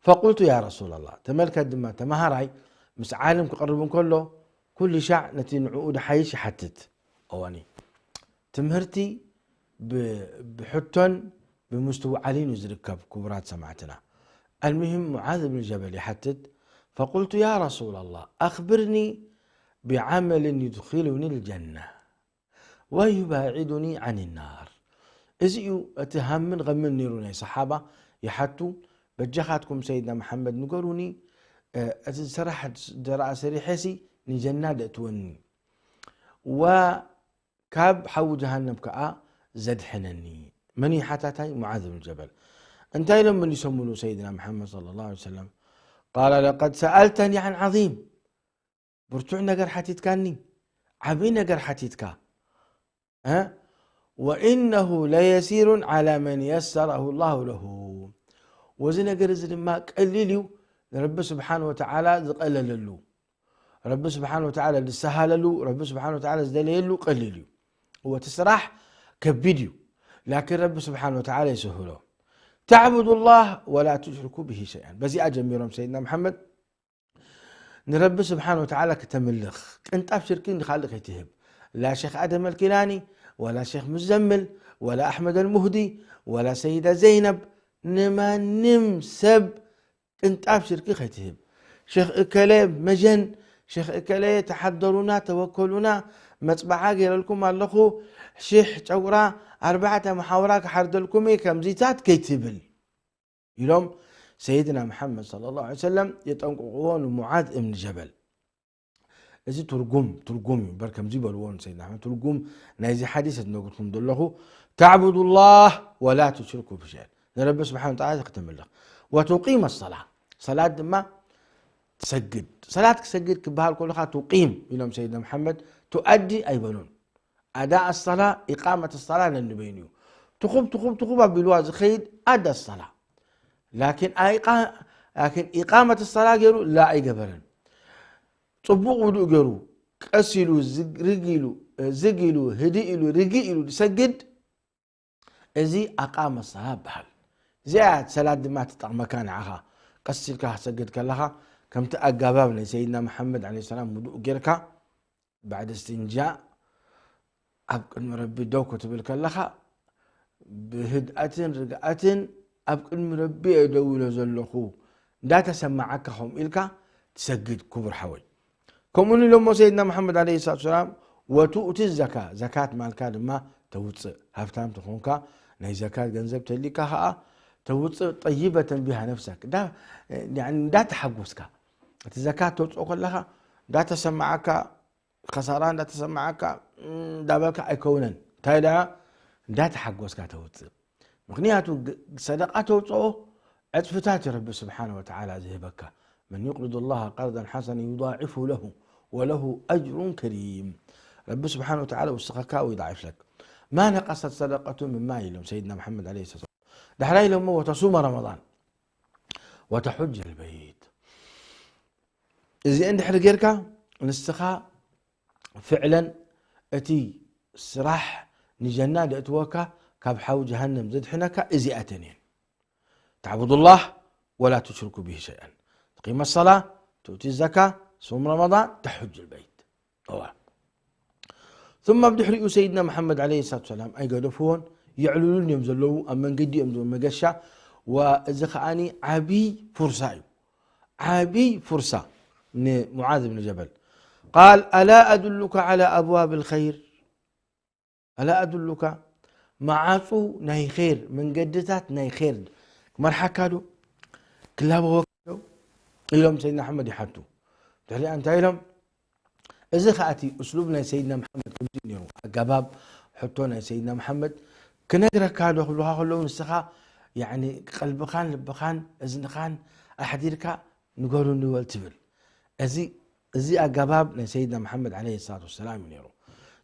فقلت: يا رسول الله، ተመልከት ድማ ተመሃራይ ምስ ዓልም ክቐርብ እንከሎ ኩሉ ሻዕ ነቲ ንዕኡ ድሓይሽ ይሓትት። እዋኒ ትምህርቲ ብ-፣ ብሕቶን ብምስትውዓልን እዩ ዝርከብ። ክቡራት ሰማዕትና፣ المهم ሙዓዝ ብን ጀበል ይሓትት: فقلت: يا رسول الله، أخبرني بعمل يدخلني الجنة ويباعدني عن النار. እዚ እዩ እቲ ሃምን ቐምን ነይሩ ናይ ሰሓባ። ይሓቱ፣ በጃኻትኩም ሰይድና መሓመድ ንገሩኒ፣ እ፣ እቲ ስራሕ ደረኣ ሰሪሐሲ ንጀና ደእትወኒ፣ ወካብ ሓዊ ጀሃነም ከኣ ዘድሕነኒ። መን እዩ ሓታታይ? ሙዓዝ ብን ጀበል። እንታይ ኢሎም መሊሶምሉ ሰይድና መሓመድ ሰለላሁ ዐለይሂ ወሰለም? قال: لقد سألتني عن عظيم، ብርቱዕ ነገር ሓቲትካኒ፣ ዓብዪ ነገር ሓቲትካ። እ? وإنه ليسير على من يسره الله له። ወዚ ነገር እዚ ድማ ቀሊል እዩ፣ ንረቢ ስብሓን ወተዓላ ዝቐለለሉ፣ ረቢ ስብሓን ወተዓላ ዝሰሃለሉ፣ ረቢ ስብሓን ወተዓላ ዝደለየሉ ቀሊል እዩ። እወ፣ እቲ ስራሕ ከቢድ እዩ፣ ላኪን ረቢ ስብሓን ወተዓላ ይስህሎ። تعبد الله ولا تشرك به شيئا። በዚኣ ጀሚሮም ሰይድና መሓመድ ንረቢ ስብሓን ወተዓላ ክተምልኽ፣ ቅንጣብ ሽርኪ ንኻልእ ከይትህብ። ላ ሸኽ ኣደም ኣልኪላኒ፣ ወላ ሸኽ ሙዘምል፣ ወላ ኣሕመድ ኣልሙህዲ፣ ወላ ሰይዳ ዘይነብ፣ ንማንም ሰብ ቅንጣብ ሽርኪ ከይትህብ። ሸኽ እከለ መጀን፣ ሸኽ እከለ ተሓደሩና፣ ተወከሉና፣ መጽባዓ ገይረልኩም ኣለኹ፣ ሽሕ ጨጉራ ኣርባዕተ መሓውራ ክሓርደልኩም እየ፣ ከምዚታት ከይትብል ኢሎም ሰይድና መሓመድ ሰለላሁ ዐለይሂ ወሰለም የጠንቅቕዎ ንሙዓዝ እብን ጀበል። እዚ ትርጉም ትርጉም እዩ እምበር ከምዚ በልዎ ንሰይድና ኣሕመድ። ትርጉም ናይዚ ሓዲስ ዝነግርኩም ዘለኹ፣ ተዕቡዱላህ ወላ ቱሽርኩ ብሸይን፣ ንረቢ ስብሓን ወተዓላ ከተምልኽ፣ ወቱቂመ ሰላ፣ ሰላት ድማ ትሰግድ። ሰላት ክሰግድ ክበሃል ከለኻ ቱቂም ኢሎም ሰይድና መሓመድ፣ ቱኣዲ ኣይበሉን። ኣዳ ኣሰላ ኢቃመት ሰላ ነንበይኑ እዩ። ትኹብ ትኹብ ትኹብ ኣቢልዋ ዝኸይድ ኣዳ ሰላ። ላኪን ኣይቃ-፣ ላኪን ኢቃመት ሰላ ገይሩ ላ ኣይገበረን። ጽቡቕ ውዱእ ገይሩ ቀስ ኢሉ ዝግ-፣ ርግ ኢሉ፣ ዝግ ኢሉ፣ ህድእ ኢሉ፣ ርግእ ኢሉ ዝሰግድ፣ እዚ ኣቃመ ሰላ ይበሃል። እዚኣ እያ ሰላት ድማ ትጠቕመካ ንዓኻ። ቀስ ኢልካ ክትሰግድ ከለኻ፣ ከምቲ ኣጋባብ ናይ ሰይድና መሓመድ ዓለይሂ ሰላም ውዱእ ጌርካ፣ ባዕድ እስትንጃእ ኣብ ቅድሚ ረቢ ደው ክትብል ከለኻ፣ ብህድኣትን ርግኣትን ኣብ ቅድሚ ረቢ እየ ደው ኢለ ዘለኹ እንዳተሰማዓካ ከምኡ ኢልካ ትሰግድ፣ ክቡር ሓወይ። ከምኡ ኢሎሞ ሰይድና መሓመድ ዓለይሂ ሰላቱ ሰላም፣ ወቱእቲ ዘካ፣ ዘካት ማልካ ድማ ተውፅእ። ሃብታም ተኾንካ፣ ናይ ዘካት ገንዘብ ተሊካ ኸዓ ተውፅእ። ጠይበተን ቢሃ ነፍሰክ፣ እንዳ-፣ ያኒ እንዳተሓጎስካ፣ እቲ ዘካት ተውፅኦ ከለኻ እንዳተሰማዓካ፣ ከሳራ እንዳተሰማዓካ እንዳበልካ ኣይከውነን። እንታይ ደኣ እንዳተሓጎስካ ተውፅእ። ምኽንያቱ ግ-፣ ሰደቃ ተውፅኦ ዕፅፍታት እዩ ረቢ ስብሓነ ወተዓላ ዝህበካ። መን ዩቅሪዱ ላሃ ቀርደን ሓሰነ ዩዳዒፉ ለሁ ወለሁ ኣጅሩን ከሪም። ረቢ ስብሓነ ወተዓላ ውስኸካ ወይ ዳዒፍለክ። ማ ነቀሰት ሰደቀቱ ምን ማል ኢሎም ሰይድና መሓመድ ዓለይሂ ሰላም። ዳሕራይ ኢሎሞ ወተሱመ ረመዳን ወተሑጀ ልበይት። እዚአን ድሕሪ ጌርካ ንስኻ ፍዕለን እቲ ስራሕ ንጀና ደእትወካ ካብ ሓዊ ጀሃነም ዘድሕነካ እዚኣተን እየን። ተዕቡዱላህ ወላ ቱሽርኩ ብሂ ሸይኣን። ትቂመ ሰላ፣ ትእቲ ዘካ፣ ሱም ረመዳን፣ ተሑጅ ልበይት። እዋ። ثم ብድሕሪኡ ሰይድና መሓመድ ዓለይሂ ሰላቱ ሰላም ኣይገደፍዎን፣ የዕልሉን እዮም ዘለዉ፣ ኣብ መንገዲ እዮም ዘለዉ መገሻ። ወእዚ ከዓኒ ዓብይ ፉርሳ እዩ። ዓብይ ፉርሳ ንሙዓዝ ብን ጀበል። ቃል፣ ኣላ ኣዱሉካ ዓላ ኣብዋብ ልኸይር? ኣላ ኣዱሉካ፣ መዓፁ ናይ ኸይር፣ መንገድታት ናይ ኸይር ክመርሓካ ዶ? ክላበወካ ዶ? ኢሎም ሰይድና ኣሕመድ ይሓቱ። ድሕሪኣ እንታይ ኢሎም? እዚ ኸኣ እቲ እስሉብ ናይ ሰይድና መሓመድ ከምዚ ነይሩ። ኣገባብ ሕቶ ናይ ሰይድና መሓመድ ክነግረካ ዶ ክብልኻ ከለዉ ንስኻ ያዕኒ ቀልብኻን ልብኻን እዝንኻን ኣሕዲርካ ንገሩኒ በል ትብል። እዚ፣ እዚ ኣገባብ ናይ ሰይድና መሓመድ ዓለይሂ ሰላቱ ወሰላም እዩ ነይሩ።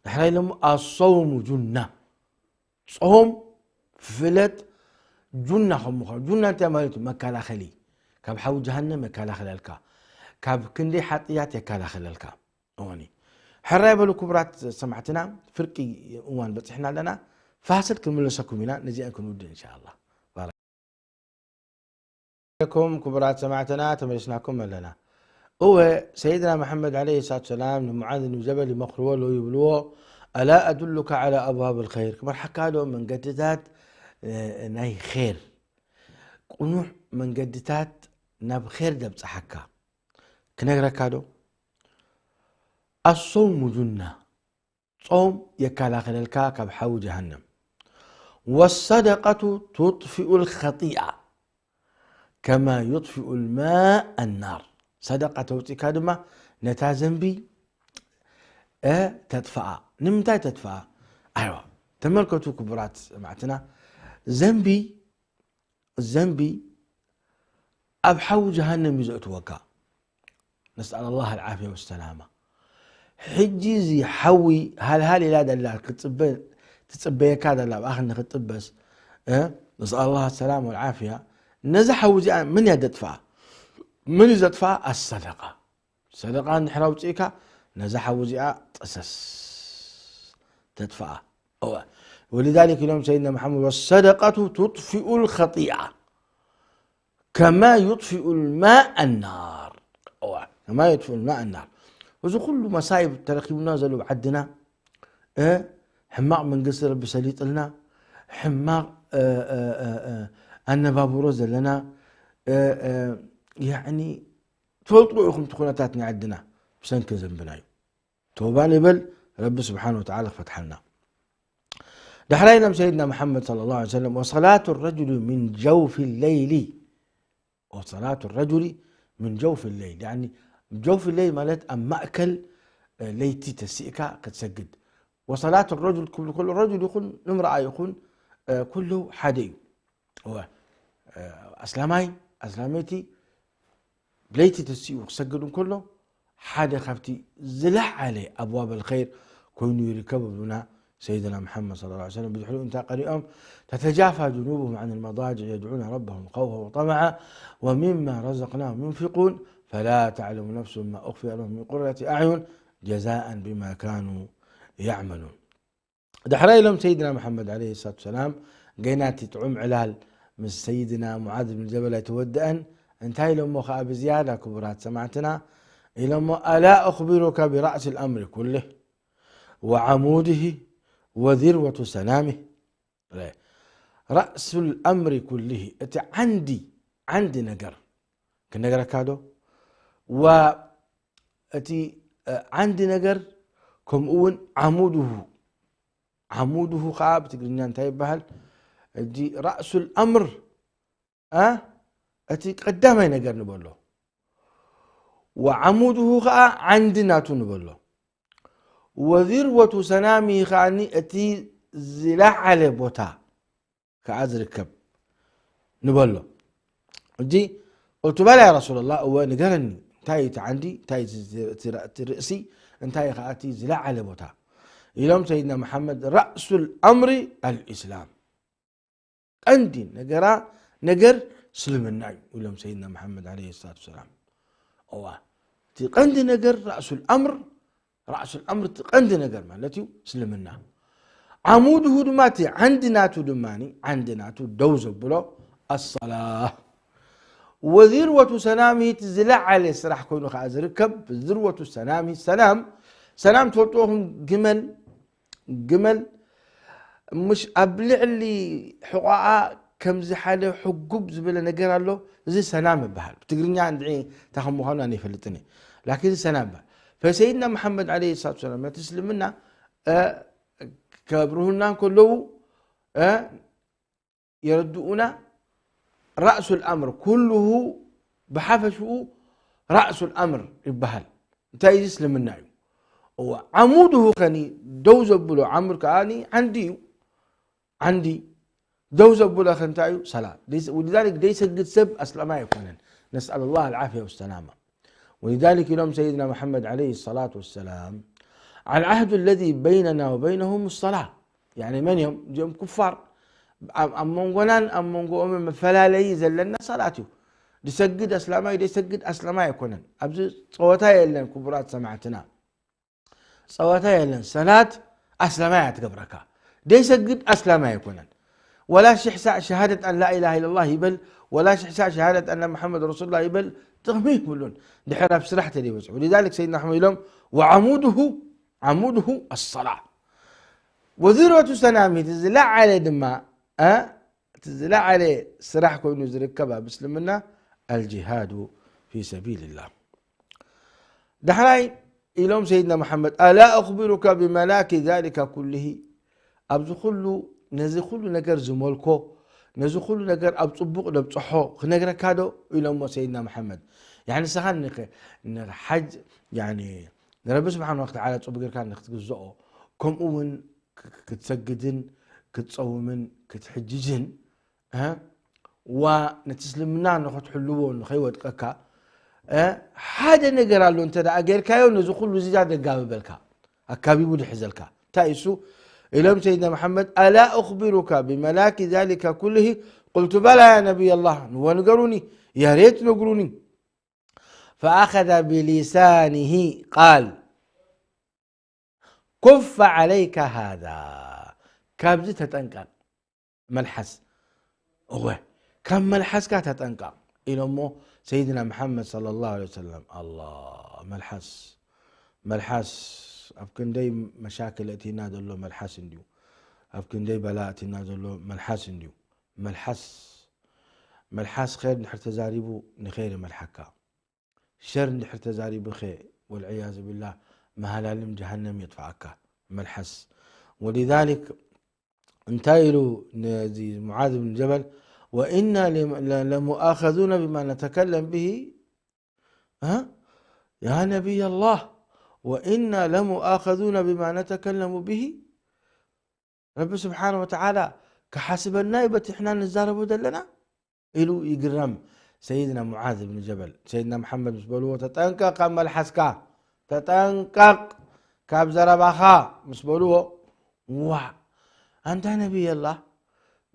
ዳሕራይ ኢሎሞ ኣሰውሙ ጁና፣ ጾም ፍለጥ ጁና ከም ምዃኑ። ጁና እንታይ ማለት እዩ? መከላኸሊ። ካብ ሓዊ ጀሃነም የከላኸለልካ። ካብ ክንደይ ሓጥያት የከላኸለልካ። እወኒ። ሕራይ በሉ ክቡራት ሰማዕትና፣ ፍርቂ እዋን በጺሕና ኣለና። ፋስል ክንምለሰኩም ኢና፣ ነዚአን ክንውድእ እንሻኣላህ። ባረክ። ዓለይኩም ክቡራት ሰማዕትና፣ ተመሊስናኩም ኣለና። እወ፣ ሰይድና መሓመድ ዓለይሂ ሰላቱ ሰላም ንሙዓዝ ብን ጀበል ይመኽርዎ ኣለዉ ይብልዎ፣ ኣላ ኣዱሉካ ዓላ ኣብዋብ ልኸይር፣ ክመርሓካ ዶ መንገድታት፣ እ፣ ናይ ኸይር፣ ቅኑዕ መንገድታት ናብ ኸይር ደብጽሓካ ክነግረካ ዶ? ኣሰውሙ ጁና፣ ጾም የከላኸለልካ ካብ ሓዊ ጀሃነም። ወሰደቀቱ ቱጥፊኡ ልኸጢኣ ከማ ዩጥፊኡ ልማእ ኣናር። ሰደቃ ተውፂእካ ድማ ነታ ዘንቢ፣ እ፣ ተጥፍኣ። ንምንታይ ተጥፍኣ? ኣይዋ፣ ተመልከቱ ክቡራት ሰማዕትና፣ ዘንቢ ዘንቢ ኣብ ሓዊ ጀሃነም እዩ ዘእትወካ። ነስኣል ኣላህ ኣልዓፍያ ወሰላማ። ሕጂ እዚ ሓዊ ሃልሃል ኢላ ደላ ክትጽበ-፣ ትጽበየካ ደላ ኣብኣኽ ንክትጥበስ፣ እ? ነስኣል ኣላህ ሰላም ወልዓፍያ። ነዚ ሓዊ እዚኣ መን እያ ዘጥፍኣ? መን እዩ ዘጥፍኣ? ኣሰደቃ። ሰደቃ እንድሕር ኣውፂእካ ነዛ ሓዊ እዚኣ ጥሰስ ተጥፍኣ። እወ። ወሊዛሊክ ኢሎም ሰይድና መሓመድ፣ ወሰደቀቱ ቱጥፊኡ ልኸጢኣ ከማ ዩጥፊኡ ልማእ ኣናር። እወ፣ ከማ ዩጥፊኡ ልማእ ኣናር። እዚ ኩሉ መሳይብ ተረኪቡና ዘሎ ኣብ ዓድና፣ እ፣ ሕማቕ መንግስቲ ረቢ ሰሊጥልና፣ ሕማቕ፣ እ፣ እ፣ እ፣ እ፣ ኣነባብሮ ዘለና፣ እ፣ እ፣ ያዕኒ ትፈልጥዎ ኢኹም እቲ ኩነታት ናይ ዓድና ብሰንኪ ዘንብና እዩ። ተውባ ንበል፣ ረቢ ስብሓን ወተዓላ ክፈትሓልና። ዳሕራይ ኢሎም ሰይድና መሓመድ صلى الله عليه وسلم، وصلاة الرجل من جوف الليل، وصلاة الرجل من جوف الليل، يعني جوف الليل ማለት ኣብ ማእከል ለይቲ ተሲእካ ክትሰግድ። وصلاة الرجل ክብሉ ከሎ ረጁል ይኹን እምረኣ ይኹን ኩሉ ሓደ እዩ። እወ፣ ኣስላማይ ኣስላመይቲ ለይቲ ተሲኡ ክሰግድ እንከሎ ሓደ ካብቲ ዝለዓለ ኣብዋብ الخير ኮይኑ ይርከብ። እብሉና ሰይድና መሓመድ صلى الله عليه وسلم ብድሕሪኡ እንታይ ቀሪኦም؟ تتجافى جنوبهم عن المضاجع يدعون ربهم خوفا وطمعا ومما رزقناهم ينفقون فلا تعلم نفس ما أخفي لهم من قرة أعين جزاء بما كانوا يعملون. ዳሕራይ ኢሎም ሰይድና መሓመድ عليه الصلاة والسلام ገና እቲ ጥዑም ዕላል ምስ ሰይድና ሙዓዝ ብን ጀበል ኣይተወደአን። እንታይ ኢሎሞ ከኣ ብዝያዳ ክቡራት ሰማዕትና ኢሎሞ، ألا أخبرك برأس الأمر كله وعموده وذروة سنامه؟ رأس الأمر كله، እቲ ዓንዲ ዓንዲ ነገር ክነገረካ ዶ? ወእቲ ዓንዲ ነገር ከምኡ እውን ዓሙድሁ ዓሙድሁ ከዓ ብትግርኛ እንታይ ይበሃል? እጂ ራእሱል ኣምር እ እቲ ቀዳማይ ነገር ንበሎ። ወዓሙድሁ ከዓ ዓንዲ ናቱ ንበሎ። ወዚርወቱ ሰናሚ ከዓኒ እቲ ዝለዓለ ቦታ ከዓ ዝርከብ ንበሎ። እጂ ቁልቱ በላ ያ ረሱላላህ፣ እወ ንገረኒ፣ እንታይ እዩ እቲ ዓንዲ፣ እንታይ እዩ እቲ ርእሲ፣ እንታይ እዩ ከዓ እቲ ዝለዓለ ቦታ ኢሎም ሰይድና መሓመድ፣ ራእሱል ኣምሪ ኣልእስላም፣ ቀንዲ ነገራ ነገር እስልምና እዩ ኢሎም ሰይድና መሓመድ ዓለይሂ ሰላቱ ወሰላም። እዋ እቲ ቀንዲ ነገር ራእሱል ኣምር ራእሱል ኣምር እቲ ቀንዲ ነገር ማለት እዩ እስልምና። ዓሙድሁ ድማ እቲ ዓንዲ ናቱ ድማ ዓንዲ ናቱ ደው ዘብሎ ኣሰላ ወዚርወቱ ሰናሚ እቲ ዝለዓለ ስራሕ ኮይኑ ከዓ ዝርከብ ዝርወቱ ሰናሚ ሰናም ሰናም ትፈልጥዎም ግመል ግመል ምሽ ኣብ ልዕሊ ሕቋኣ ከምዚ ሓደ ሕጉብ ዝበለ ነገር ኣሎ። እዚ ሰናም ይበሃል ብትግርኛ እንድዒ እንታይ ከም ምዃኑ ኣነ ይፈልጥን እየ። ላኪን እዚ ሰናም ይበሃል። ፈሰይድና መሓመድ ዓለይሂ ሰላቱ ሰላም ነቲ እስልምና ከብርሁና እንከለዉ የረድኡና ራእሱል ኣምር ኩልሁ ብሓፈሽኡ ራእሱል ኣምር ይበሃል። እንታይ እዚ እስልምና እዩ። እዋ ዓሙድሁ ከኒ ደው ዘብሎ ዓምር ከዓ ዓንዲ እዩ። ዓንዲ ደው ዘብሎ ከ እንታይ እዩ? ሰላት። ولذلك ደይሰግድ ሰብ ኣስላማይ ኣይኮነን። نسأل الله العافية والسلامة. ولذلك ኢሎም ሰይድና መሓመድ ዓለይሂ ሰላቱ ወሰላም العهد الذي بيننا وبينهم الصلاة. ያኒ መን እዮም እዚኦም? ኩፋር። ኣብ መንጎናን ኣብ መንጎኦምን መፈላለዪ ዘለና ሰላት እዩ። ድሰግድ ኣስላማይ ደይሰግድ ኣስላማይ ኣይኮነን። ኣብዚ ፀወታ የለን ክቡራት ሰማዕትና። ፀወታ የለን። ሰላት ኣስላማይ እያ ትገብረካ። ደይሰግድ ኣስላማይ ኣይኮነን። ወላ ሽሕ ሳዕ ሸሃደት ኣን ላኢላሃ ኢለላህ ይበል፣ ወላ ሽሕ ሳዕ ሸሃደት ኣነ መሓመድ ረሱሉላህ ይበል፣ ጥቕሚ ይብሉን። ድሕር ኣብ ስራሕ ተደይበፅሑ። ولذلك ሰይድና ኣሕመድ ኢሎም ወዓሙድሁ ዓሙድሁ ኣሰላ ወዚረቱ ሰናሚ እቲ ዝለዓለ ድማ እቲ ዝለዓለ ስራሕ ኮይኑ ዝርከብ ኣብ እስልምና الجهاد في سبيل الله። ዳሕራይ ኢሎም ሰይድና መሓመድ ኣላ أخبرك بملاك ذلك كله ኣብዚ ኩሉ ነዚ ኩሉ ነገር ዝመልኮ ነዚ ኩሉ ነገር ኣብ ፅቡቕ ደብፅሖ ክነግረካ ዶ ኢሎሞ ሰይድና መሓመድ። ያኒ ንስኻ ንሓጅ ያኒ ንረቢ ስብሓን ወተዓላ ፅቡቅ ጌርካ ንክትግዝኦ ከምኡ እውን ክትሰግድን ክትፀውምን ክትሕጅጅን ዋ ነቲ እስልምና ንኽትሕልዎ ንኸይወድቀካ ሓደ ነገር ኣሎ እንተ ደኣ ጌርካዮ ነዚ ኩሉ እዚታት ደጋብበልካ ኣካቢቡ ድሕዘልካ እንታይ እሱ ኢሎም ሰይድና መሓመድ ኣላ أخبرك بملاك ذلك كله قلت بلى يا نبي الله ንዎ ንገሩኒ يا ريت نقروني فأخذ بلسانه قال كف عليك هذا ካብዚ ተጠንቀቕ መልሓስ እወ ካብ መልሓስካ ተጠንቀቕ ኢሎሞ ሰይድና መሓመድ صلى الله عليه وسلم ኣላ መልሓስ መልሓስ ኣብ ክንደይ መሻክል እቲና ዘሎ መልሓስ እንድዩ ኣብ ክንደይ በላ እቲና ዘሎ መልሓስ እንድዩ መልሓስ መልሓስ ኸይር እንድሕር ተዛሪቡ ንኸይር ይመልሓካ ሸር እንድሕር ተዛሪቡ ኸ ወልዕያዙ ቢላህ መሃላልም ጀሃነም የጥፍኣካ መልሓስ። ولذلك እንታይ ኢሉ ነዚ ሙዓዝ ብን ጀበል፣ وإنا لم- ل- لمؤاخذون بما نتكلم به ها؟ يا نبي الله، وإنا لمؤاخذون بما نتكلم به؟ ረቢ ስብሓን ወተዓላ ክሓስበና እዩ በቲ ሕና ንዛረቦ ዘለና? ኢሉ ይግረም ሰይድና ሙዓዝ ብን ጀበል። ሰይድና መሓመድ ምስ በልዎ፣ ተጠንቀቕ ካብ መልሓስካ፣ ተጠንቀቕ ካብ ዘረባኻ ምስ በልዎ፣ ዋ ኣንታ ነቢይ ኣላህ፣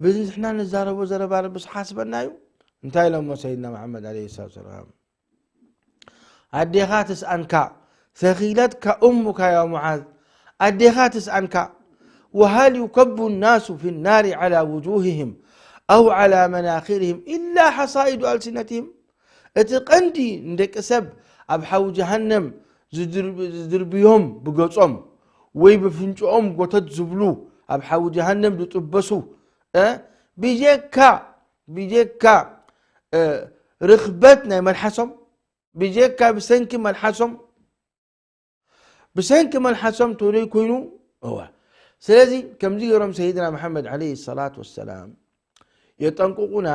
ብዚ ንሕና ንዛረቦ ዘረባ ረብስ ሓስበና እዩ? እንታይ ኢሎሞ ሰይድና መሓመድ ዓለይሂ ሰላቱ ወሰላም? ኣዴኻ ትስኣንካ፣ ثكلتك أمك يا معاذ، ኣዴኻ ትስኣንካ። وهل يكب الناس في النار على وجوههم أو على مناخرهم إلا حصائد ألسنتهم؟ እቲ ቀንዲ ንደቂ ሰብ ኣብ ሓዊ ጀሃነም ዝድር- ዝድርብዮም ብገጾም ወይ ብፍንጭኦም ጎተት ዝብሉ ኣብ ሓዊ ጀሃነም ዝጥበሱ እ ብጀካ ብጀካ እ ርኽበት ናይ መልሓሶም ብጀካ ብሰንኪ መልሓሶም ብሰንኪ መልሓሶም ተደይ ኮይኑ እዋ ስለዚ ከምዚ ገይሮም ሰይድና መሓመድ ዓለይሂ ሰላት ወሰላም የጠንቅቁና።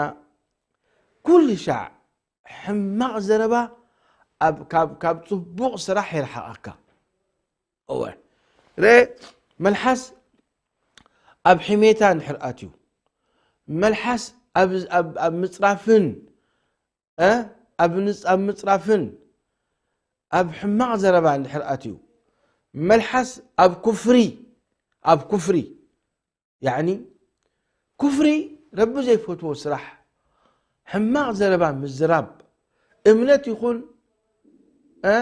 ኩሉ ሻዕ ሕማቕ ዘረባ ኣብ- ካብ- ካብ ጽቡቕ ስራሕ የርሓቐካ። እወ ረ መልሓስ ኣብ ሕሜታ እንድሕር ኣትዩ መልሓስ ኣብ- ኣብ- ኣብ ምጽራፍን እ ኣብ ንጽ- ኣብ ምጽራፍን ኣብ ሕማቕ ዘረባ እንድሕር ኣትዩ መልሓስ ኣብ ኩፍሪ ኣብ ኩፍሪ ያዕኒ ኩፍሪ ረቢ ዘይፈትዎ ስራሕ ሕማቕ ዘረባ ምዝራብ እምነት ይኹን እ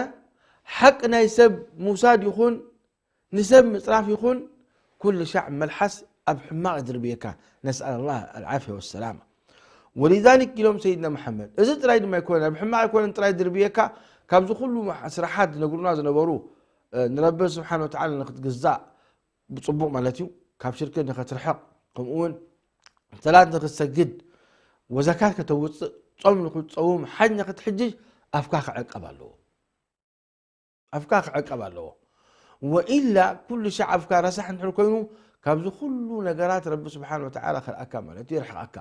ሓቂ ናይ ሰብ ምውሳድ ይኹን ንሰብ ምጽራፍ ይኹን ኩሉ ሻዕ መልሓስ ኣብ ሕማቕ ይድርብየካ። ነስኣል ላህ ኣልዓፍያ ወሰላማ። ወሊዛሊክ ኢሎም ሰይድና መሓመድ እዚ ጥራይ ድማ ኣይኮነን ኣብ ሕማቕ ኣይኮነን ጥራይ ድርብየካ። ካብዚ ኩሉ ስራሓት ዝነግሩና ዝነበሩ ንረቢ ስብሓን ወተዓላ ንክትግዛእ ብፅቡቕ ማለት እዩ ካብ ሽርክ ንክትርሕቕ ከምኡ እውን ሰላት ንክትሰግድ ወዘካት ከተውፅእ ፆም ንክትፀውም ሓጅ ንክትሕጅጅ ኣፍካ ክዕቀብ ኣለዎ ኣፍካ ክዕቀብ ኣለዎ። ወኢላ ኩሉ ሻዕ ኣፍካ ረሳሕ እንድሕር ኮይኑ ካብዚ ኩሉ ነገራት ረቢ ስብሓን ወተዓላ ከልኣካ ማለት እዩ የርሕቐካ።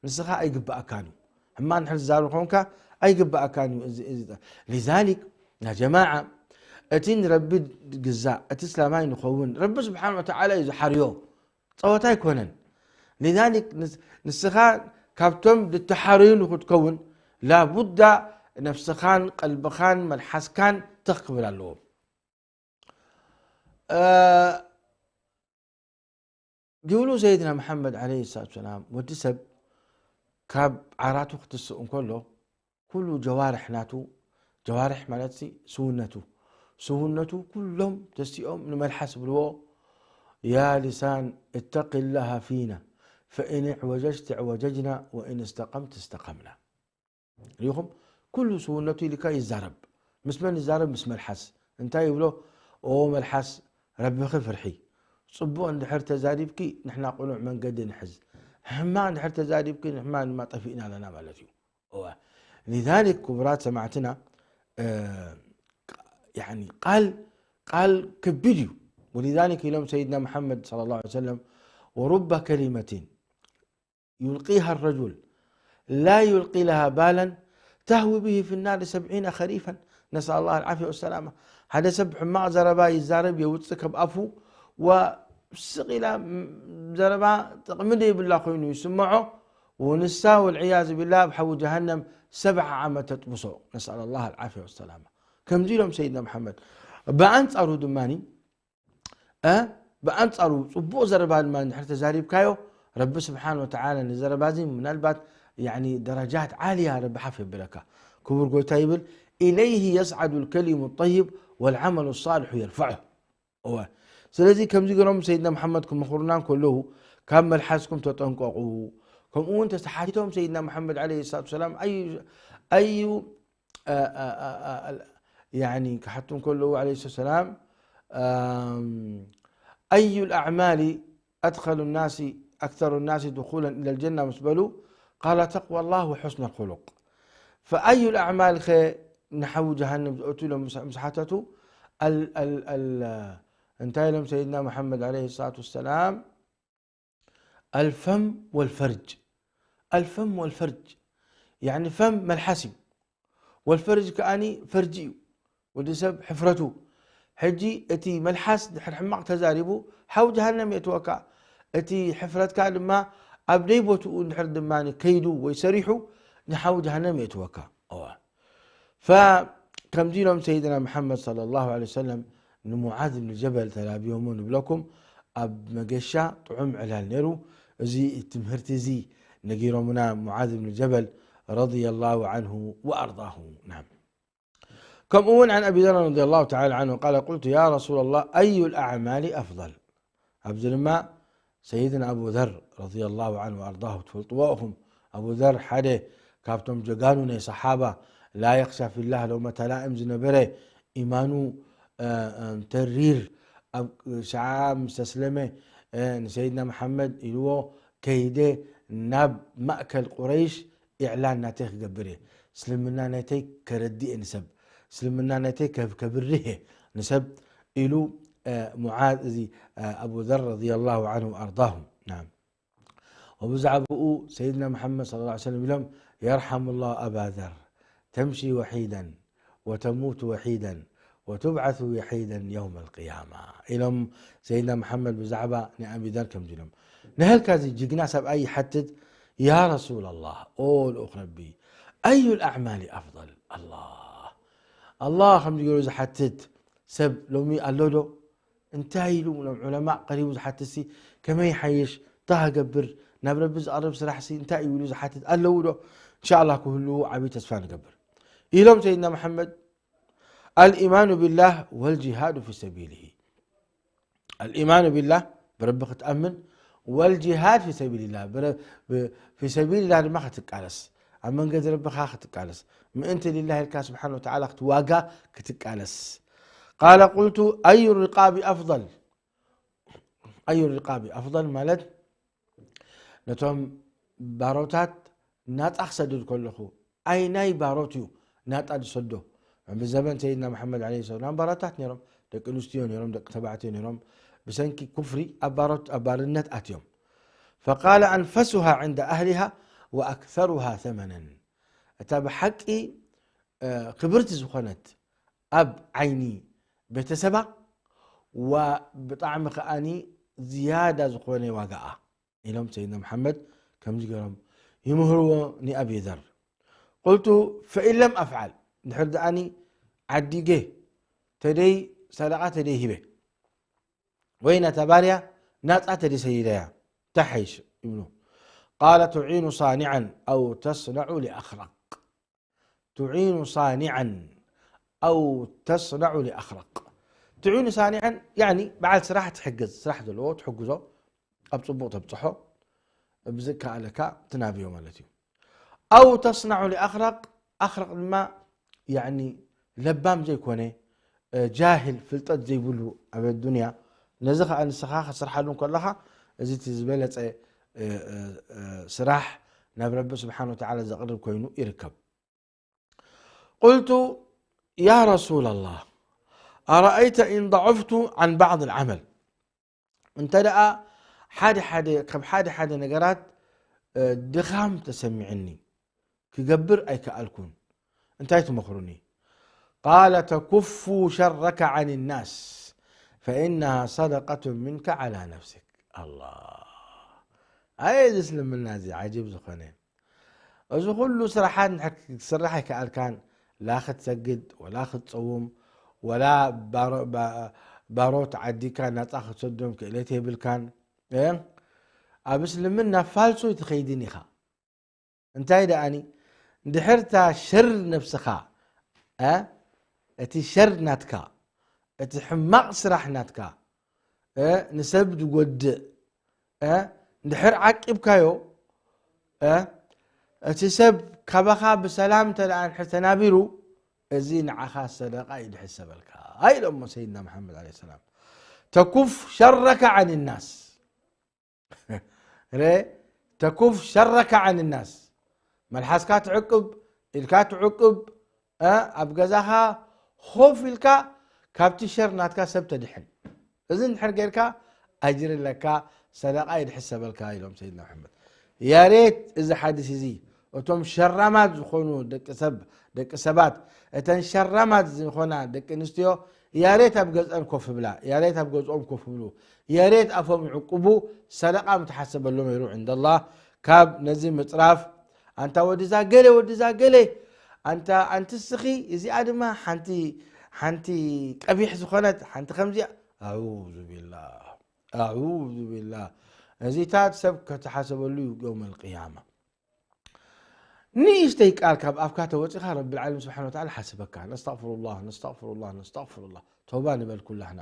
ንስኻ ኣይግበኣካን እዩ ሕማ እንድሕር ዝዛረብ ኮንካ ኣይግበኣካን እዩ። ሊዛሊክ ያ ጀማዓ እቲ ንረቢ ግዛእ እቲ እስላማይ ንኸውን ረቢ ስብሓን ወተዓላ እዩ ዝሓርዮ። ጸወታ ኣይኮነን። ሊዛሊክ ንስኻ ካብቶም ዝተሓረዩ ንክትከውን ላቡዳ ነፍስኻን ቀልብኻን መልሓስካን ተኽ ክብል ኣለዎም። ይብሉ ሰይድና መሓመድ ዓለይሂ ሰላቱ ሰላም ወዲ ሰብ ካብ ዓራቱ ክትስእ እንከሎ ኩሉ ጀዋርሕ ናቱ ጀዋርሕ ማለት ስውነቱ ስውነቱ ኩሎም ተሲኦም ንመልሓስ ብልዎ ያ ሊሳን እተቂ ላሃ ፊና ፈኢን ዕወጀጅት ዕወጀጅና ወኢን እስተቀምት እስተቀምና ሪኹም ኩሉ ስውነቱ ኢልካ ይዛረብ ምስ መን ይዛረብ ምስ መልሓስ እንታይ ይብሎ ኦ መልሓስ ረብኺ ፍርሒ ጽቡቕ እንድሕር ተዛሪብኪ ንሕና ቅኑዕ መንገዲ ንሕዝ ሕማቕ እንድሕር ተዛሪብኪ ንሕማ ድማ ጠፊእና ኣለና ማለት እዩ እዋ ሊዛሊክ ክቡራት ሰማዕትና ቃል ቃል ከቢድ እዩ ወሊዛሊክ ኢሎም ሰይድና መሓመድ صلى الله عليه وسلم ورب كلمة يلقيها الرجل لا يلقي لها بالا تهوي به في النار سبعين خريفا نسأل الله العافية والسلامة ሓደ ሰብ ሕማቕ ዘረባ ይዛረብ የውፅእ ከብ ኣፉ ወስቕ ኢላ ዘረባ ጥቕሚ ዘይብላ ኮይኑ ይስምዖ ወንሳ ወልዕያዝ ቢላ ኣብ ሓዊ ጀሃነም ሰብዓ ዓመት ተጥብሶ ነስኣል ላህ ኣልዓፍያ ወሰላማ ከምዚ ኢሎም ሰይድና መሓመድ ብኣንፃሩ ድማ ብኣንፃሩ ፅቡቕ ዘረባ ድማ እንድሕር ተዛሪብካዮ ረቢ ስብሓን ወተዓላ ንዘረባ እዚ ምናልባት ደረጃት ዓልያ ረቢ ሓፍ የብለካ ክቡር ጎይታ ይብል إليه يصعد الكلم الطيب والعمل الصالح يرفعه እወ ስለዚ ከምዚ ገሮም ሰይድና መሓመድ ክምኽሩና ከለዉ ካብ መልሓስኩም ተጠንቀቑ ከምኡ እውን ተተሓቲቶም ሰይድና መሓመድ ለ ሰላት ሰላም ኣዩ ክሓቱ ከለዉ ለ ሰላት ሰላም ኣዩ ልኣዕማሊ ኣድኸሉ ናሲ ኣክተሩ ናሲ ድኹለን ኢለ ልጀና ምስ በሉ ቃላ ተቅዋ ላህ ወሑስነ ልኩሉቅ ፈኣዩ ልኣዕማል ከ ንሓዊ ጀሃንም ዝእቱ ኢሎም ምስ ሓተቱ ال- ال- ال- እንታይ ኢሎም ሰይድና መሓመድ ዓለይሂ ሰላቱ ወሰላም? الفم والفرج. الفم والفرج. ያዕኒ ፈም መልሓስ እዩ። ወልፈርጅ ከኣኒ ፈርጂ እዩ። ወዲ ሰብ ሕፍረቱ። ሕጂ እቲ መልሓስ ድሕር ሕማቕ ተዛሪቡ ሓው ጀሃነም የእትወካ። እቲ ሕፍረትካ ድማ ኣብ ደይ ቦትኡ እንድሕር ድማ ከይዱ ወይ ሰሪሑ ንሓው ጀሃነም የእትወካ። እዋ። ፈከምዚ ኢሎም ሰይድና መሓመድ ሰለላሁ ዐለይሂ ወሰለም ንሙዓዝ ብን ጀበል ተላብዮሞ ንብለኩም ኣብ መገሻ ጥዑም ዕላል ነይሩ። እዚ ትምህርቲ እዚ ነጊሮምና ሙዓዝ ብን ጀበል ረዲየላሁ ዐንሁ ወአርዳሁ። ናም። ከምኡ እውን عن أبي ذر رضي الله تعالى عنه قال قلت يا رسول الله أي الأعمال أفضل؟ ኣብዚ ድማ ሰይድና ኣቡ ዘር ረዲየላሁ ዐንሁ ወኣርዳሁ ትፈልጥዎ ኢኹም። ኣቡ ዘር ሓደ ካብቶም ጀጋኑ ናይ ሰሓባ ላ የኽሻ ፊላህ ለውመተ ላእም ዝነበረ ኢማኑ ተሪር ኣብ ሸዓ ምስ ተስለመ ንሰይድና መሓመድ ኢልዎ ከይደ ናብ ማእከል ቁረይሽ ኢዕላን ናተይ ክገብር እየ። እስልምና ናተይ ከረድእ እየ ንሰብ። እስልምና ናተይ ከብ-፣ ከብርህ እየ ንሰብ ኢሉ ሙዓዝ እዚ ኣቡ ዘር ረዲየላሁ ዐንሁ ወኣርዳሁ። ናም። ወብዛዕባኡ ሰይድና መሓመድ ሰለላሁ ዐለይሂ ወሰለም ኢሎም የርሐሙ ላሁ ኣባ ዘር ተምሺ ወሒደን ወተሙቱ ወሒደን ወቱብዓሱ ወሒደን የውመል ቅያማ ኢሎም ሰይድና መሓመድ ብዛዕባ ናይ ኣቢ ዘር ከምዚ ኢሎም። ንህልካ እዚ ጅግና ሰብኣይ ይሓትት ያ ረሱላላህ ኦ ልኡኽ ረቢ ኣዩ ልኣዕማሊ ኣፍضል ኣላ ኣላ ከምዚ ገይሩ ዝሓትት ሰብ ሎሚ ኣሎ ዶ? እንታይ ኢሉ ሎም ዑለማእ ቀሪቡ ዝሓትሲ ከመይ ይሓይሽ እንታይ ገብር ናብ ረቢ ዝቐርብ ስራሕሲ እንታይ እዩ ኢሉ ዝሓትት ኣለዉ ዶ? እንሻ ኣላ ክህልዉ ዓብዪ ተስፋ ንገብር ኢሎም ሰይድና መሓመድ። الإيمان بالله والجهاد في سبيله الإيمان بالله ብረቢ ክትኣምን والجهاد في سبيل الله في سبيل الله ድማ ክትቃለስ ኣብ መንገዲ ረቢ ኸዓ ክትቃለስ ምእንቲ لله ኢልካ ስብሓን ወተዓላ ክትዋጋ ክትቃለስ قال قلت أي الرقاب أفضل أي الرقاب أفضل ማለት ነቶም ባሮታት ናጻ ክሰድድ ከለኹ ኣይ ናይ ባሮት እዩ ናጻ ዝሰዶ ብዘበን ሰይድና መሓመድ ለ ሰላም ባሮታት ነሮም ደቂ ኣንስትዮ ነሮም ደቂ ተባዕትዮ ነሮም ብሰንኪ ኩፍሪ ኣብ ባሮት ኣብ ባርነት ኣትዮም فقال أنفسها عند أهلها وأكثرها ثمنا እታ ብሓቂ ክብርቲ ዝኾነት ኣብ ዓይኒ ቤተሰባ ብጣዕሚ ከኣኒ ዝያዳ ዝኾነ ዋጋኣ ኢሎም ሰይድና መሓመድ ከምዚ ገይሮም ይምህርዎ ንኣቢ ዘር قلت فإن لم أفعل ድሕር ደኣኒ ዓዲገ ተደይ ሰደቓ ተደይ ሂበ ወይ ነታ ባርያ ናፃ ተደይ ሰይደያ እንታይ ሓይሽ ይብሉ قال تعين صانعا أو تصنع لأخرق تعين صانعا أو تصنع لأخرق تعين صانعا يعني በዓል ስራሕ ትሕግዝ ስራሕ ዘለዎ ትሕግዞ ኣብ ፅቡቕ ተብፅሖ ብዝከኣለካ ትናብዮ ማለት እዩ أو تصنع لأخرق ኣኽረቕ ድማ يعني ለባም ዘይኮነ ጃህል ፍልጠት ዘይብሉ ኣብ ኣዱንያ ነዚ ከዓ ንስኻ ክትስርሓሉ ከለኻ እዚ እቲ ዝበለፀ ስራሕ ናብ ረቢ ስብሓን ወተዓላ ዘቕርብ ኮይኑ ይርከብ قلت يا رسول الله أرأيت إن ضعفت عن بعض العمل እንተ ደኣ ሓደ ሓደ ካብ ሓደ ሓደ ነገራት ድኻም ተሰሚዕኒ ክገብር ኣይከኣልኩን እንታይ ትመኽሩኒ قال تكف شرك عن الناس فإنها صدقة منك على نفسك الله ኣየ እዚ እስልምና እዚ ዓጅብ ዝኾነ እዚ ኩሉ ስራሓት ክትስራሕ ኣይከኣልካን ላ ክትሰግድ ወላ ክትፀውም ወላ ባሮት ዓዲካ ናፃ ክትሰዶም ክእለት የብልካን ኣብ እስልምና ፋልሶ ኣይትኸይድን ኢኻ እንታይ ደኣኒ ድሕርታ ሸር ነብስኻ እቲ ሸር ናትካ እቲ ሕማቕ ስራሕ ናትካ ንሰብ ዝጎድእ እንድሕር ዓቂብካዮ እቲ ሰብ ካባኻ ብሰላም እንተ ደኣ እንድሕር ተናቢሩ እዚ ንዓኻ ሰደቃ እዩ ድሕሰበልካ ኢሎሞ ሰይድና መሓመድ ለ ሰላም ተኩፍ ሸረከ ዓን ናስ ረ ተኩፍ ሸረከ ዓን ናስ መልሓስካ ትዕቅብ ኢድካ ትዕቅብ ኣብ ገዛኻ ኾፍ ኢልካ ካብቲ ሸር ናትካ ሰብ ተድሕን እዚ እንድሕር ጌርካ ኣጅሪ ኣለካ፣ ሰደቃ ይድሕሰበልካ ኢሎም ሰይድና መሐመድ። ያሬት እዚ ሓዲስ እዚ እቶም ሸራማት ዝኾኑ ደቂ ሰብ፣ ደቂ ሰባት፣ እተን ሸራማት ዝኾና ደቂ ኣንስትዮ ያሬት ኣብ ገዝአን ኮፍ ብላ፣ ያሬት ኣብ ገዝኦም ኮፍ ብሉ፣ ያሬት ኣፎም ይዕቁቡ፣ ሰደቃ ምተሓሰበሎም ነይሩ ዕንደላህ። ካብ ነዚ ምጽራፍ ኣንታ ወድዛ ገለ፣ ወድዛ ገለ፣ ኣንታ ኣንቲ ስኺ እዚኣ ድማ ሓንቲ፣ ሓንቲ ቀቢሕ ዝኾነት ሓንቲ ከምዚኣ፣ ኣዑዙ ቢላህ፣ ኣዑዙ ቢላህ። እዚታት ሰብ ከተሓሰበሉ እዩ የውመል ቅያማ። ንእሽተይ ቃል ካብ ኣፍካ ተወፂኻ ረቢ ልዓለም ስብሓን ወተዓላ ሓስበካ። ነስተግፍሩላህ፣ ነስተግፍሩላህ፣ ነስተግፍሩላህ። ተውባ ንበል ኩላህና።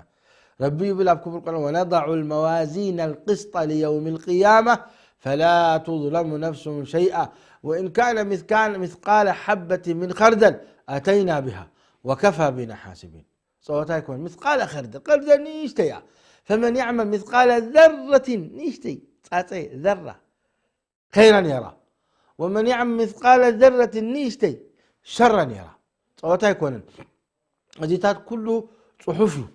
ረቢ ይብል ኣብ ክቡር ቁርኣን፣ ونضع الموازين القسط ليوم القيامة فلا تظلم نفس شيئا وإن كان مثقال، مثقال حبة من خردل أتينا بها وكفى بنا حاسبين። ጸወታ ኣይኮን። مثقال خردل፣ خردل ንእሽተይ እያ። فمن يعمل مثقال ذرة، ንእሽተይ ጻጸ፣ ذرة، خيرا يره ومن يعمل مثقال ذرة، ንእሽተይ ሸረን የራ። ጸወታ ኣይኮነን። እዚታት ኩሉ ጽሑፍ እዩ።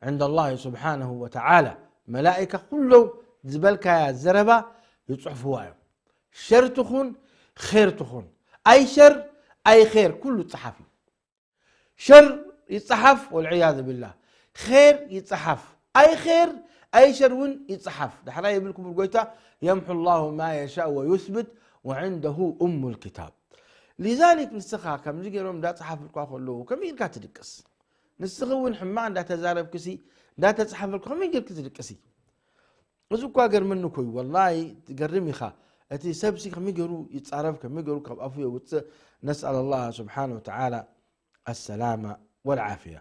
عند الله سبحانه وتعالى መላኢካ ኩሎም ዝበልካያ ዘረባ ይጽሕፍዋ እዮም። ሸር ትኹን ኼር ትኹን፣ ኣይ ሸር ኣይ ኼር ኩሉ ይጸሓፍ እዩ። ሸር ይጸሓፍ፣ ወልዕያዙ ቢላህ። ኼር ይጸሓፍ፣ ኣይ ኼር ኣይ ሸር እውን ይጸሓፍ። ዳሕራይ ይብል ክቡር ጎይታ፣ يمحو الله ما يشاء ويثبت وعنده أم الكتاب። لذلك ንስኻ ከምዚ ገይሮም እንዳጸሓፉልካ ከለዉ ከመይ ኢልካ ትድቅስ? ንስኺ እውን ሕማቕ እንዳተዛረብክሲ እንዳተጻሓፈልኩ ከመይ ጌርኪ ትድቅሲ? እዚ እኳ ገርመኒ እኮ እዩ፣ ወላሂ ትገርም ኢኻ። እቲ ሰብሲ ከመይ ገይሩ ይጻረፍ፣ ከመይ ገይሩ ካብ ኣፉ የውጽእ? نسأل الله سبحانه وتعالى السلامة والعافية.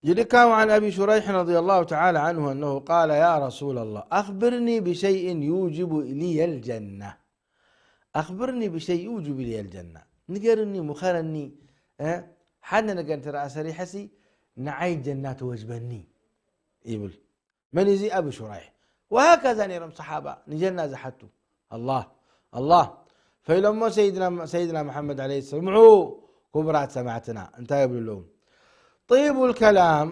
ይድካ وعن أبي شريح رضي الله تعالى عنه أنه قال: يا رسول الله، أخبرني بشيء يوجب لي الجنة. أخبرني بشيء يوجب لي الجنة. ንገርኒ፣ ምኸረኒ፣ እ፣ ሓደ ነገር እንተ ደኣ ሰሪሐሲ ንዓይ ጀና ተወጅበኒ ይብል። መን እዚ? ኣቢ ሹራይሕ። وهكذا ነይሮም ሰሓባ ንጀና ዝሓቱ። ኣላህ፣ ኣላህ። ፈኢሎሞ ሰይድና፣ ሰይድና መሓመድ ዓለይሂ ሰላም። ስምዑ ክቡራት ሰማዕትና፣ እንታይ ይብሉ ኣለዉ? طيب الكلام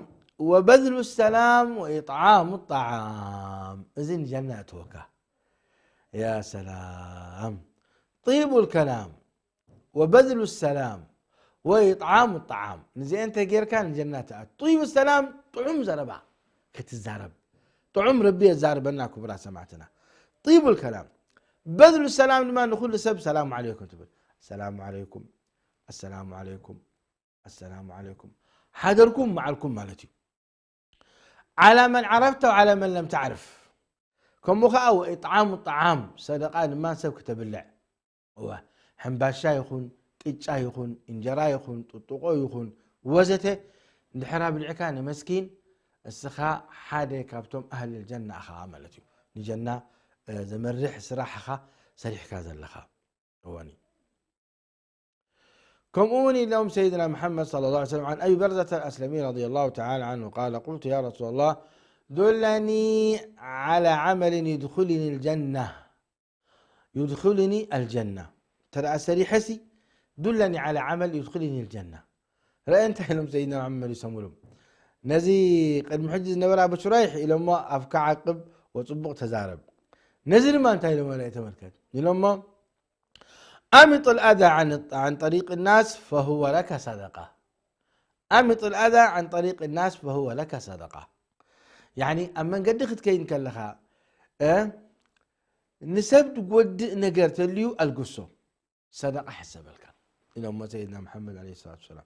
وبذل السلام وإطعام الطعام። እዚ ንጀና የእትወካ። يا سلام. طيب الكلام وبذل السلام وإطعام الطعام። ንዚአን እንተ ጌርካ ንጀና ትኣቱ። طيب السلام ጥዑም ዘረባ ክትዛረብ። ጥዑም ረቢ የዛርበና ክቡራት ሰማዕትና። طيب الكلام. بذل السلام ድማ ንኹሉ ሰብ ሰላም ዓለይኩም ትብል። السلام عليكم، السلام عليكم، السلام عليكم። ሓደርኩም መዓልኩም ማለት እዩ። على من عرفت وعلى من لم تعرف። ከምኡ ኸዓ وإطعام الطعام፣ ሰደቃ ድማ ሰብ ክተብልዕ። እወ፣ ሕምባሻ ይኹን፣ ቅጫ ይኹን፣ እንጀራ ይኹን፣ ጥጥቆ ይኹን፣ ወዘተ፣ እንድሕር ኣብሊዕካ ንመስኪን፣ እስኻ ሓደ ካብቶም ኣህል ጀና ኢኻ ማለት እዩ። ንጀና፣ እ፣ ዘመርሕ ስራሕ ኢኻ ሰሪሕካ ዘለኻ። እወኒ። ከምኡ እውን ኢሎም ሰይድና መሓመድ صلى الله عليه وسلم عن أبي برزة الأسلمي رضي الله تعالى عنه قال: قلت: يا رسول الله، دلني على عمل يدخلني الجنة، يدخلني الجنة. እንተ ደኣ ሰሪሐሲ، دلني على عمل يدخلني الجنة. ረአ እንታይ ኢሎም ሰይድና መሓመድ ይሰምሎም። ነዚ ቅድሚ ሕጂ ዝነበረ ኣቡ ሹራይሕ ኢሎሞ ኣፍካ ዓቅብ ወጽቡቕ ተዛረብ። ነዚ ድማ እንታይ ኢሎሞ ረአ ተመልከት። ኢሎሞ أمط الأذى عن، عن طريق الناس فهو لك صدقة. أمط الأذى عن طريق الناس فهو لك صدقة. ያኒ ኣብ መንገዲ ክትከይድ ከለኻ፣ እ፣ ንሰብ ዝጎድእ ነገር ተልዩ ኣልግሶ፣ ሰደቃ ሕሰበልካ ኢሎሞ ሰይድና መሓመድ ዓለይሂ ሰላቱ ወሰላም።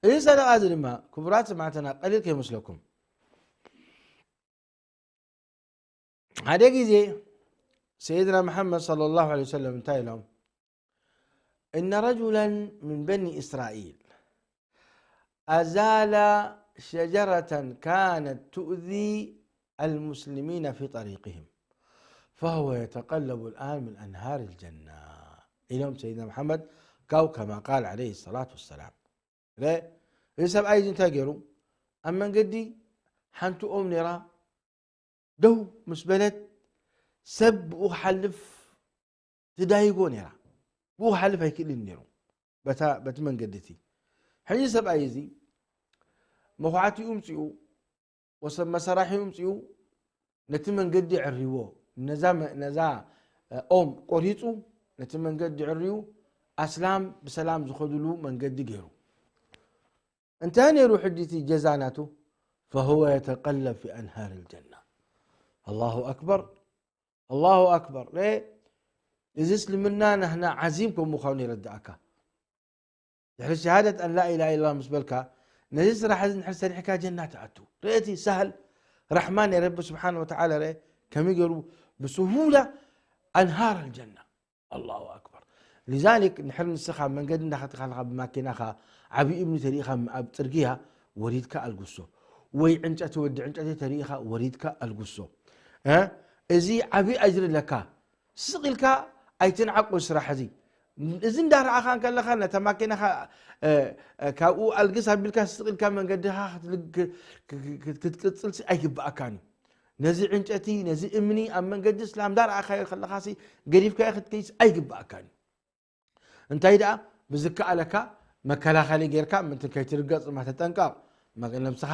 እዚ ሰደቃ እዚ ድማ ክቡራት ሰማዕትና ቀሊል ከይመስለኩም። ሓደ ግዜ ሰይድና መሓመድ صلى الله عليه وسلم እንታይ ኢሎም? إن رجلا من بني إسرائيل أزال شجرة كانت تؤذي المسلمين في طريقهم فهو يتقلب الآن من أنهار الجنة ኢሎም ሰይድና መሓመድ ካው كما قال عليه الصلاة والسلام። ረ-፣ እዚ ሰብኣይ እዚ እንታይ ገይሩ? ኣብ መንገዲ ሓንቲ ኦም ነይራ ደው ምስ በለት ሰብ ብኡ ክሓልፍ ትዳይጎ ነይራ። ብኡ ክሓልፍ ኣይክእልን ነይሩ በታ፣ በቲ መንገዲ እቲ። ሕጂ ሰብኣይ እዚ መኹዓቲኡ ምፅኡ፣ ወሰብ መሰራሒኡ ምፅኡ፣ ነቲ መንገዲ ዕርይዎ፣ ነዛ መ-፣ ነዛ፣ እ፣ ኦም ቆሪፁ፣ ነቲ መንገዲ ዕርዩ፣ ኣስላም ብሰላም ዝኸድሉ መንገዲ ገይሩ። እንታይ ነይሩ ሕጂ እቲ ጀዛ ናቱ? فهو يتقلب في أنهار الجنة. ኣላሁ ኣክበር፣ ኣላሁ ኣክበር። እ፣ እዚ እስልምና ናህና ዓዚም ከም ምዃኑ የረድኣካ። ድሕሪ ሸሃደት ኣን ላ ኢላሃ ኢላላህ ምስ በልካ፣ ነዚ ስራሕ እዚ እንድሕር ሰሪሕካ ጀና ትኣቱ። ርእ እቲ ሳህል ራሕማ ናይ ረቢ ስብሓን ወተዓላ ርእ ከመይ ገይሩ ብስሁላ ኣንሃር ኣልጀና። ኣላሁ ኣክበር። ሊዛሊክ እንድሕር ንስኻ መንገዲ እንዳኸድካ ኣለኻ ብማኪናኻ ዓብዪ እምኒ ተሪእኻ ኣብ ጽርግያ ወሪድካ ኣልግሶ። ወይ ዕንጨቲ ወዲ ዕንጨቲ ተሪእኻ ወሪድካ ኣልግሶ። እ? እዚ ዓብዪ ኣጅሪ ኣለካ። ስቕ ኢልካ ኣይትንዓቆ ስራሕ እዚ። እዚ እንዳረኣኻ እንከለኻ ነታ ማኪናኻ፣ እ፣ እ፣ ካብኡ ኣልግስ ኣቢልካ ስቕ ኢልካ መንገድኻ ክትልግ-፣ ክ-፣ ክ-፣ ክ-፣ ክትቅጽልሲ ኣይግብኣካን እዩ። ነዚ ዕንጨቲ፣ ነዚ እምኒ ኣብ መንገዲ እስላም እንዳረኣኻዮ ከለኻሲ ገዲፍካዮ ክትከይስ ኣይግብኣካን እዩ። እንታይ ደኣ ብዝከኣለካ መከላኸሊ ጌርካ ምንትን ከይትርገጽ ድማ ተጠንቀቕ። መ-፣ ነብስኻ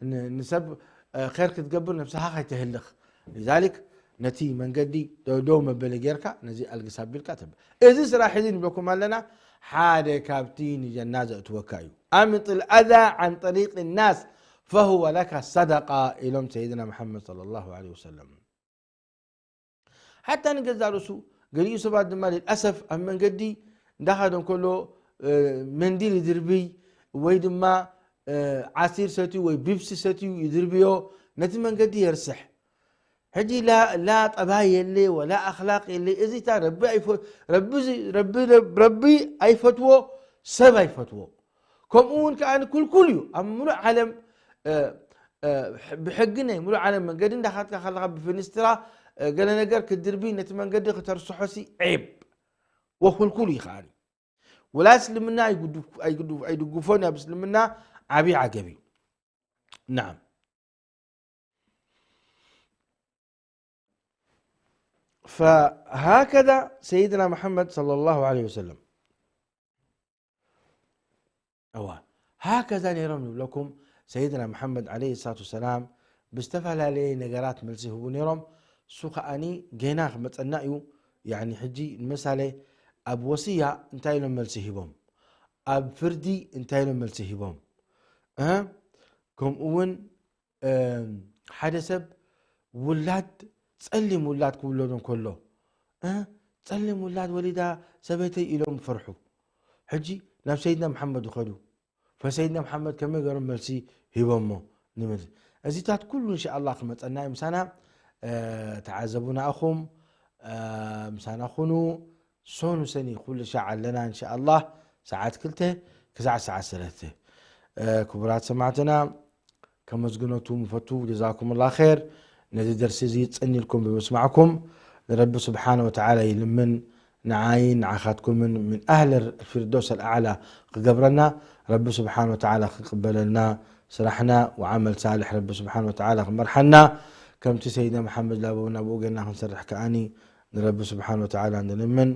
ን-፣ ንሰብ፣ እ፣ ኸይር ክትገብር ነብስኻ ከይተህልኽ። ሊዛሊክ ነቲ መንገዲ ደ-፣ ደው መበሊ ጌርካ ነዚ ኣልግስ ኣቢልካ ተብ-፣ እዚ ስራሕ እዚ ንብለኩም ኣለና፣ ሓደ ካብቲ ንጀና ዘእትወካ እዩ። أمط الأذى عن طريق الناس فهو لك صدقة ኢሎም ሰይድና መሓመድ ሰለላሁ ዐለይሂ ወሰለም። ሓታ ንገዛእ ርእሱ ገሊኡ ሰባት ድማ ልልኣሰፍ ኣብ መንገዲ እንዳኸደ እንከሎ፣ እ፣ መንዲል ይድርብይ ወይ ድማ፣ እ፣ ዓሲር ሰትዩ ወይ ቢፕሲ ሰትዩ ይድርብዮ፣ ነቲ መንገዲ የርስሕ። ሕጂ ላ፣ ላ ጠባይ የለ ወላ ኣኽላቕ የለ። እዚ እታ ረቢ ኣይፈ-፣ ረቢ ዚ-፣ ረቢ፣ ረቢ ኣይፈትዎ፣ ሰብ ኣይፈትዎ። ከምኡ እውን ከኣ ክልኩል እዩ። ኣብ ምሉእ ዓለም፣ እ፣ እ፣ ብሕጊ ናይ ምሉእ ዓለም መንገዲ እንዳኻድካ ከለኻ ብፍንስትራ፣ እ፣ ገለ ነገር ክትድርቢ ነቲ መንገዲ ክተርስሖሲ ዔብ ወኩልኩል እዩ ከኣ። ወላ እስልምና ኣይጉድፍ-፣ ኣይጉድፍ-፣ ኣይድግፎን፣ ኣብ እስልምና ዓብዪ ዓገብ እዩ። ናዓም። فهكذا سيدنا محمد صلى الله عليه وسلم. እዋ፣ ሃከዛ ነይሮም ይብለኩም። ሰይድና መሓመድ ዓለይሂ ሰላቱ ወሰላም ብዝተፈላለየ ነገራት መልሲ ይህቡ ነይሮም። እሱ ከኣኒ ጌና ክመጸና እዩ። ያኒ ሕጂ ንምሳሌ ኣብ ወስያ እንታይ ኢሎም መልሲ ሂቦም? ኣብ ፍርዲ እንታይ ኢሎም መልሲ ሂቦም? እ? ከምኡ እውን፣ እ፣ ሓደ ሰብ ውላድ፣ ጸሊም ውላድ ክውለዶ እንከሎ፣ እ፣ ጸሊም ውላድ ወሊዳ ሰበይተይ ኢሎም ይፈርሑ። ሕጂ ናብ ሰይድና መሓመድ ይኸዱ። ፈሰይድና መሓመድ ከመይ ገይሮም መልሲ ሂቦሞ ንብል። እዚታት ኩሉ እንሻኣላህ ክመጸና እዩ። ምሳና፣ እ፣ ተዓዘቡና ኢኹም፣ እ፣ ምሳና ኩኑ። ሶኑ ሰኒ ኩሉ ሻዕ ኣለና እንሻኣላህ፣ ሰዓት ክልተ ክሳዕ ሰዓት ሰለስተ። እ፣ ክቡራት ሰማዕትና፣ ከመስግነኩም እፈቱ። ጀዛኩምላ ኸይር። ነዚ ደርሲ እዚ ጸኒልኩም ብምስማዕኩም ንረቢ ስብሓነ ወተዓላ ይልምን፣ ንዓይን ንዓኻትኩምን ምን ኣህል ፊርደውስ ኣልኣዕላ ክገብረና፣ ረቢ ስብሓነ ወተዓላ ክቅበለልና፣ ስራሕና ወዓመል ሳልሕ ረቢ ስብሓነ ወተዓላ ክመርሓና፣ ከምቲ ሰይድና መሓመድ ላበውና ብኡ ጌርና ክንሰርሕ ከኣኒ ንረቢ ስብሓነ ወተዓላ ንልምን።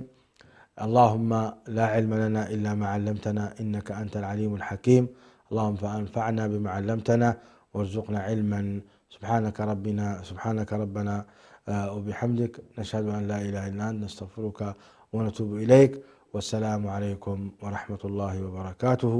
اللهم لا علم لنا إلا ما علمتنا إنك أنت العليم الحكيم. اللهم فانفعنا بما علمتنا وارزقنا علما. سبحانك ربنا، سبحانك ربنا، آه، وبحمدك، نشهد أن لا إله إلا أنت، نستغفرك ونتوب إليك. والسلام عليكم ورحمة الله وبركاته.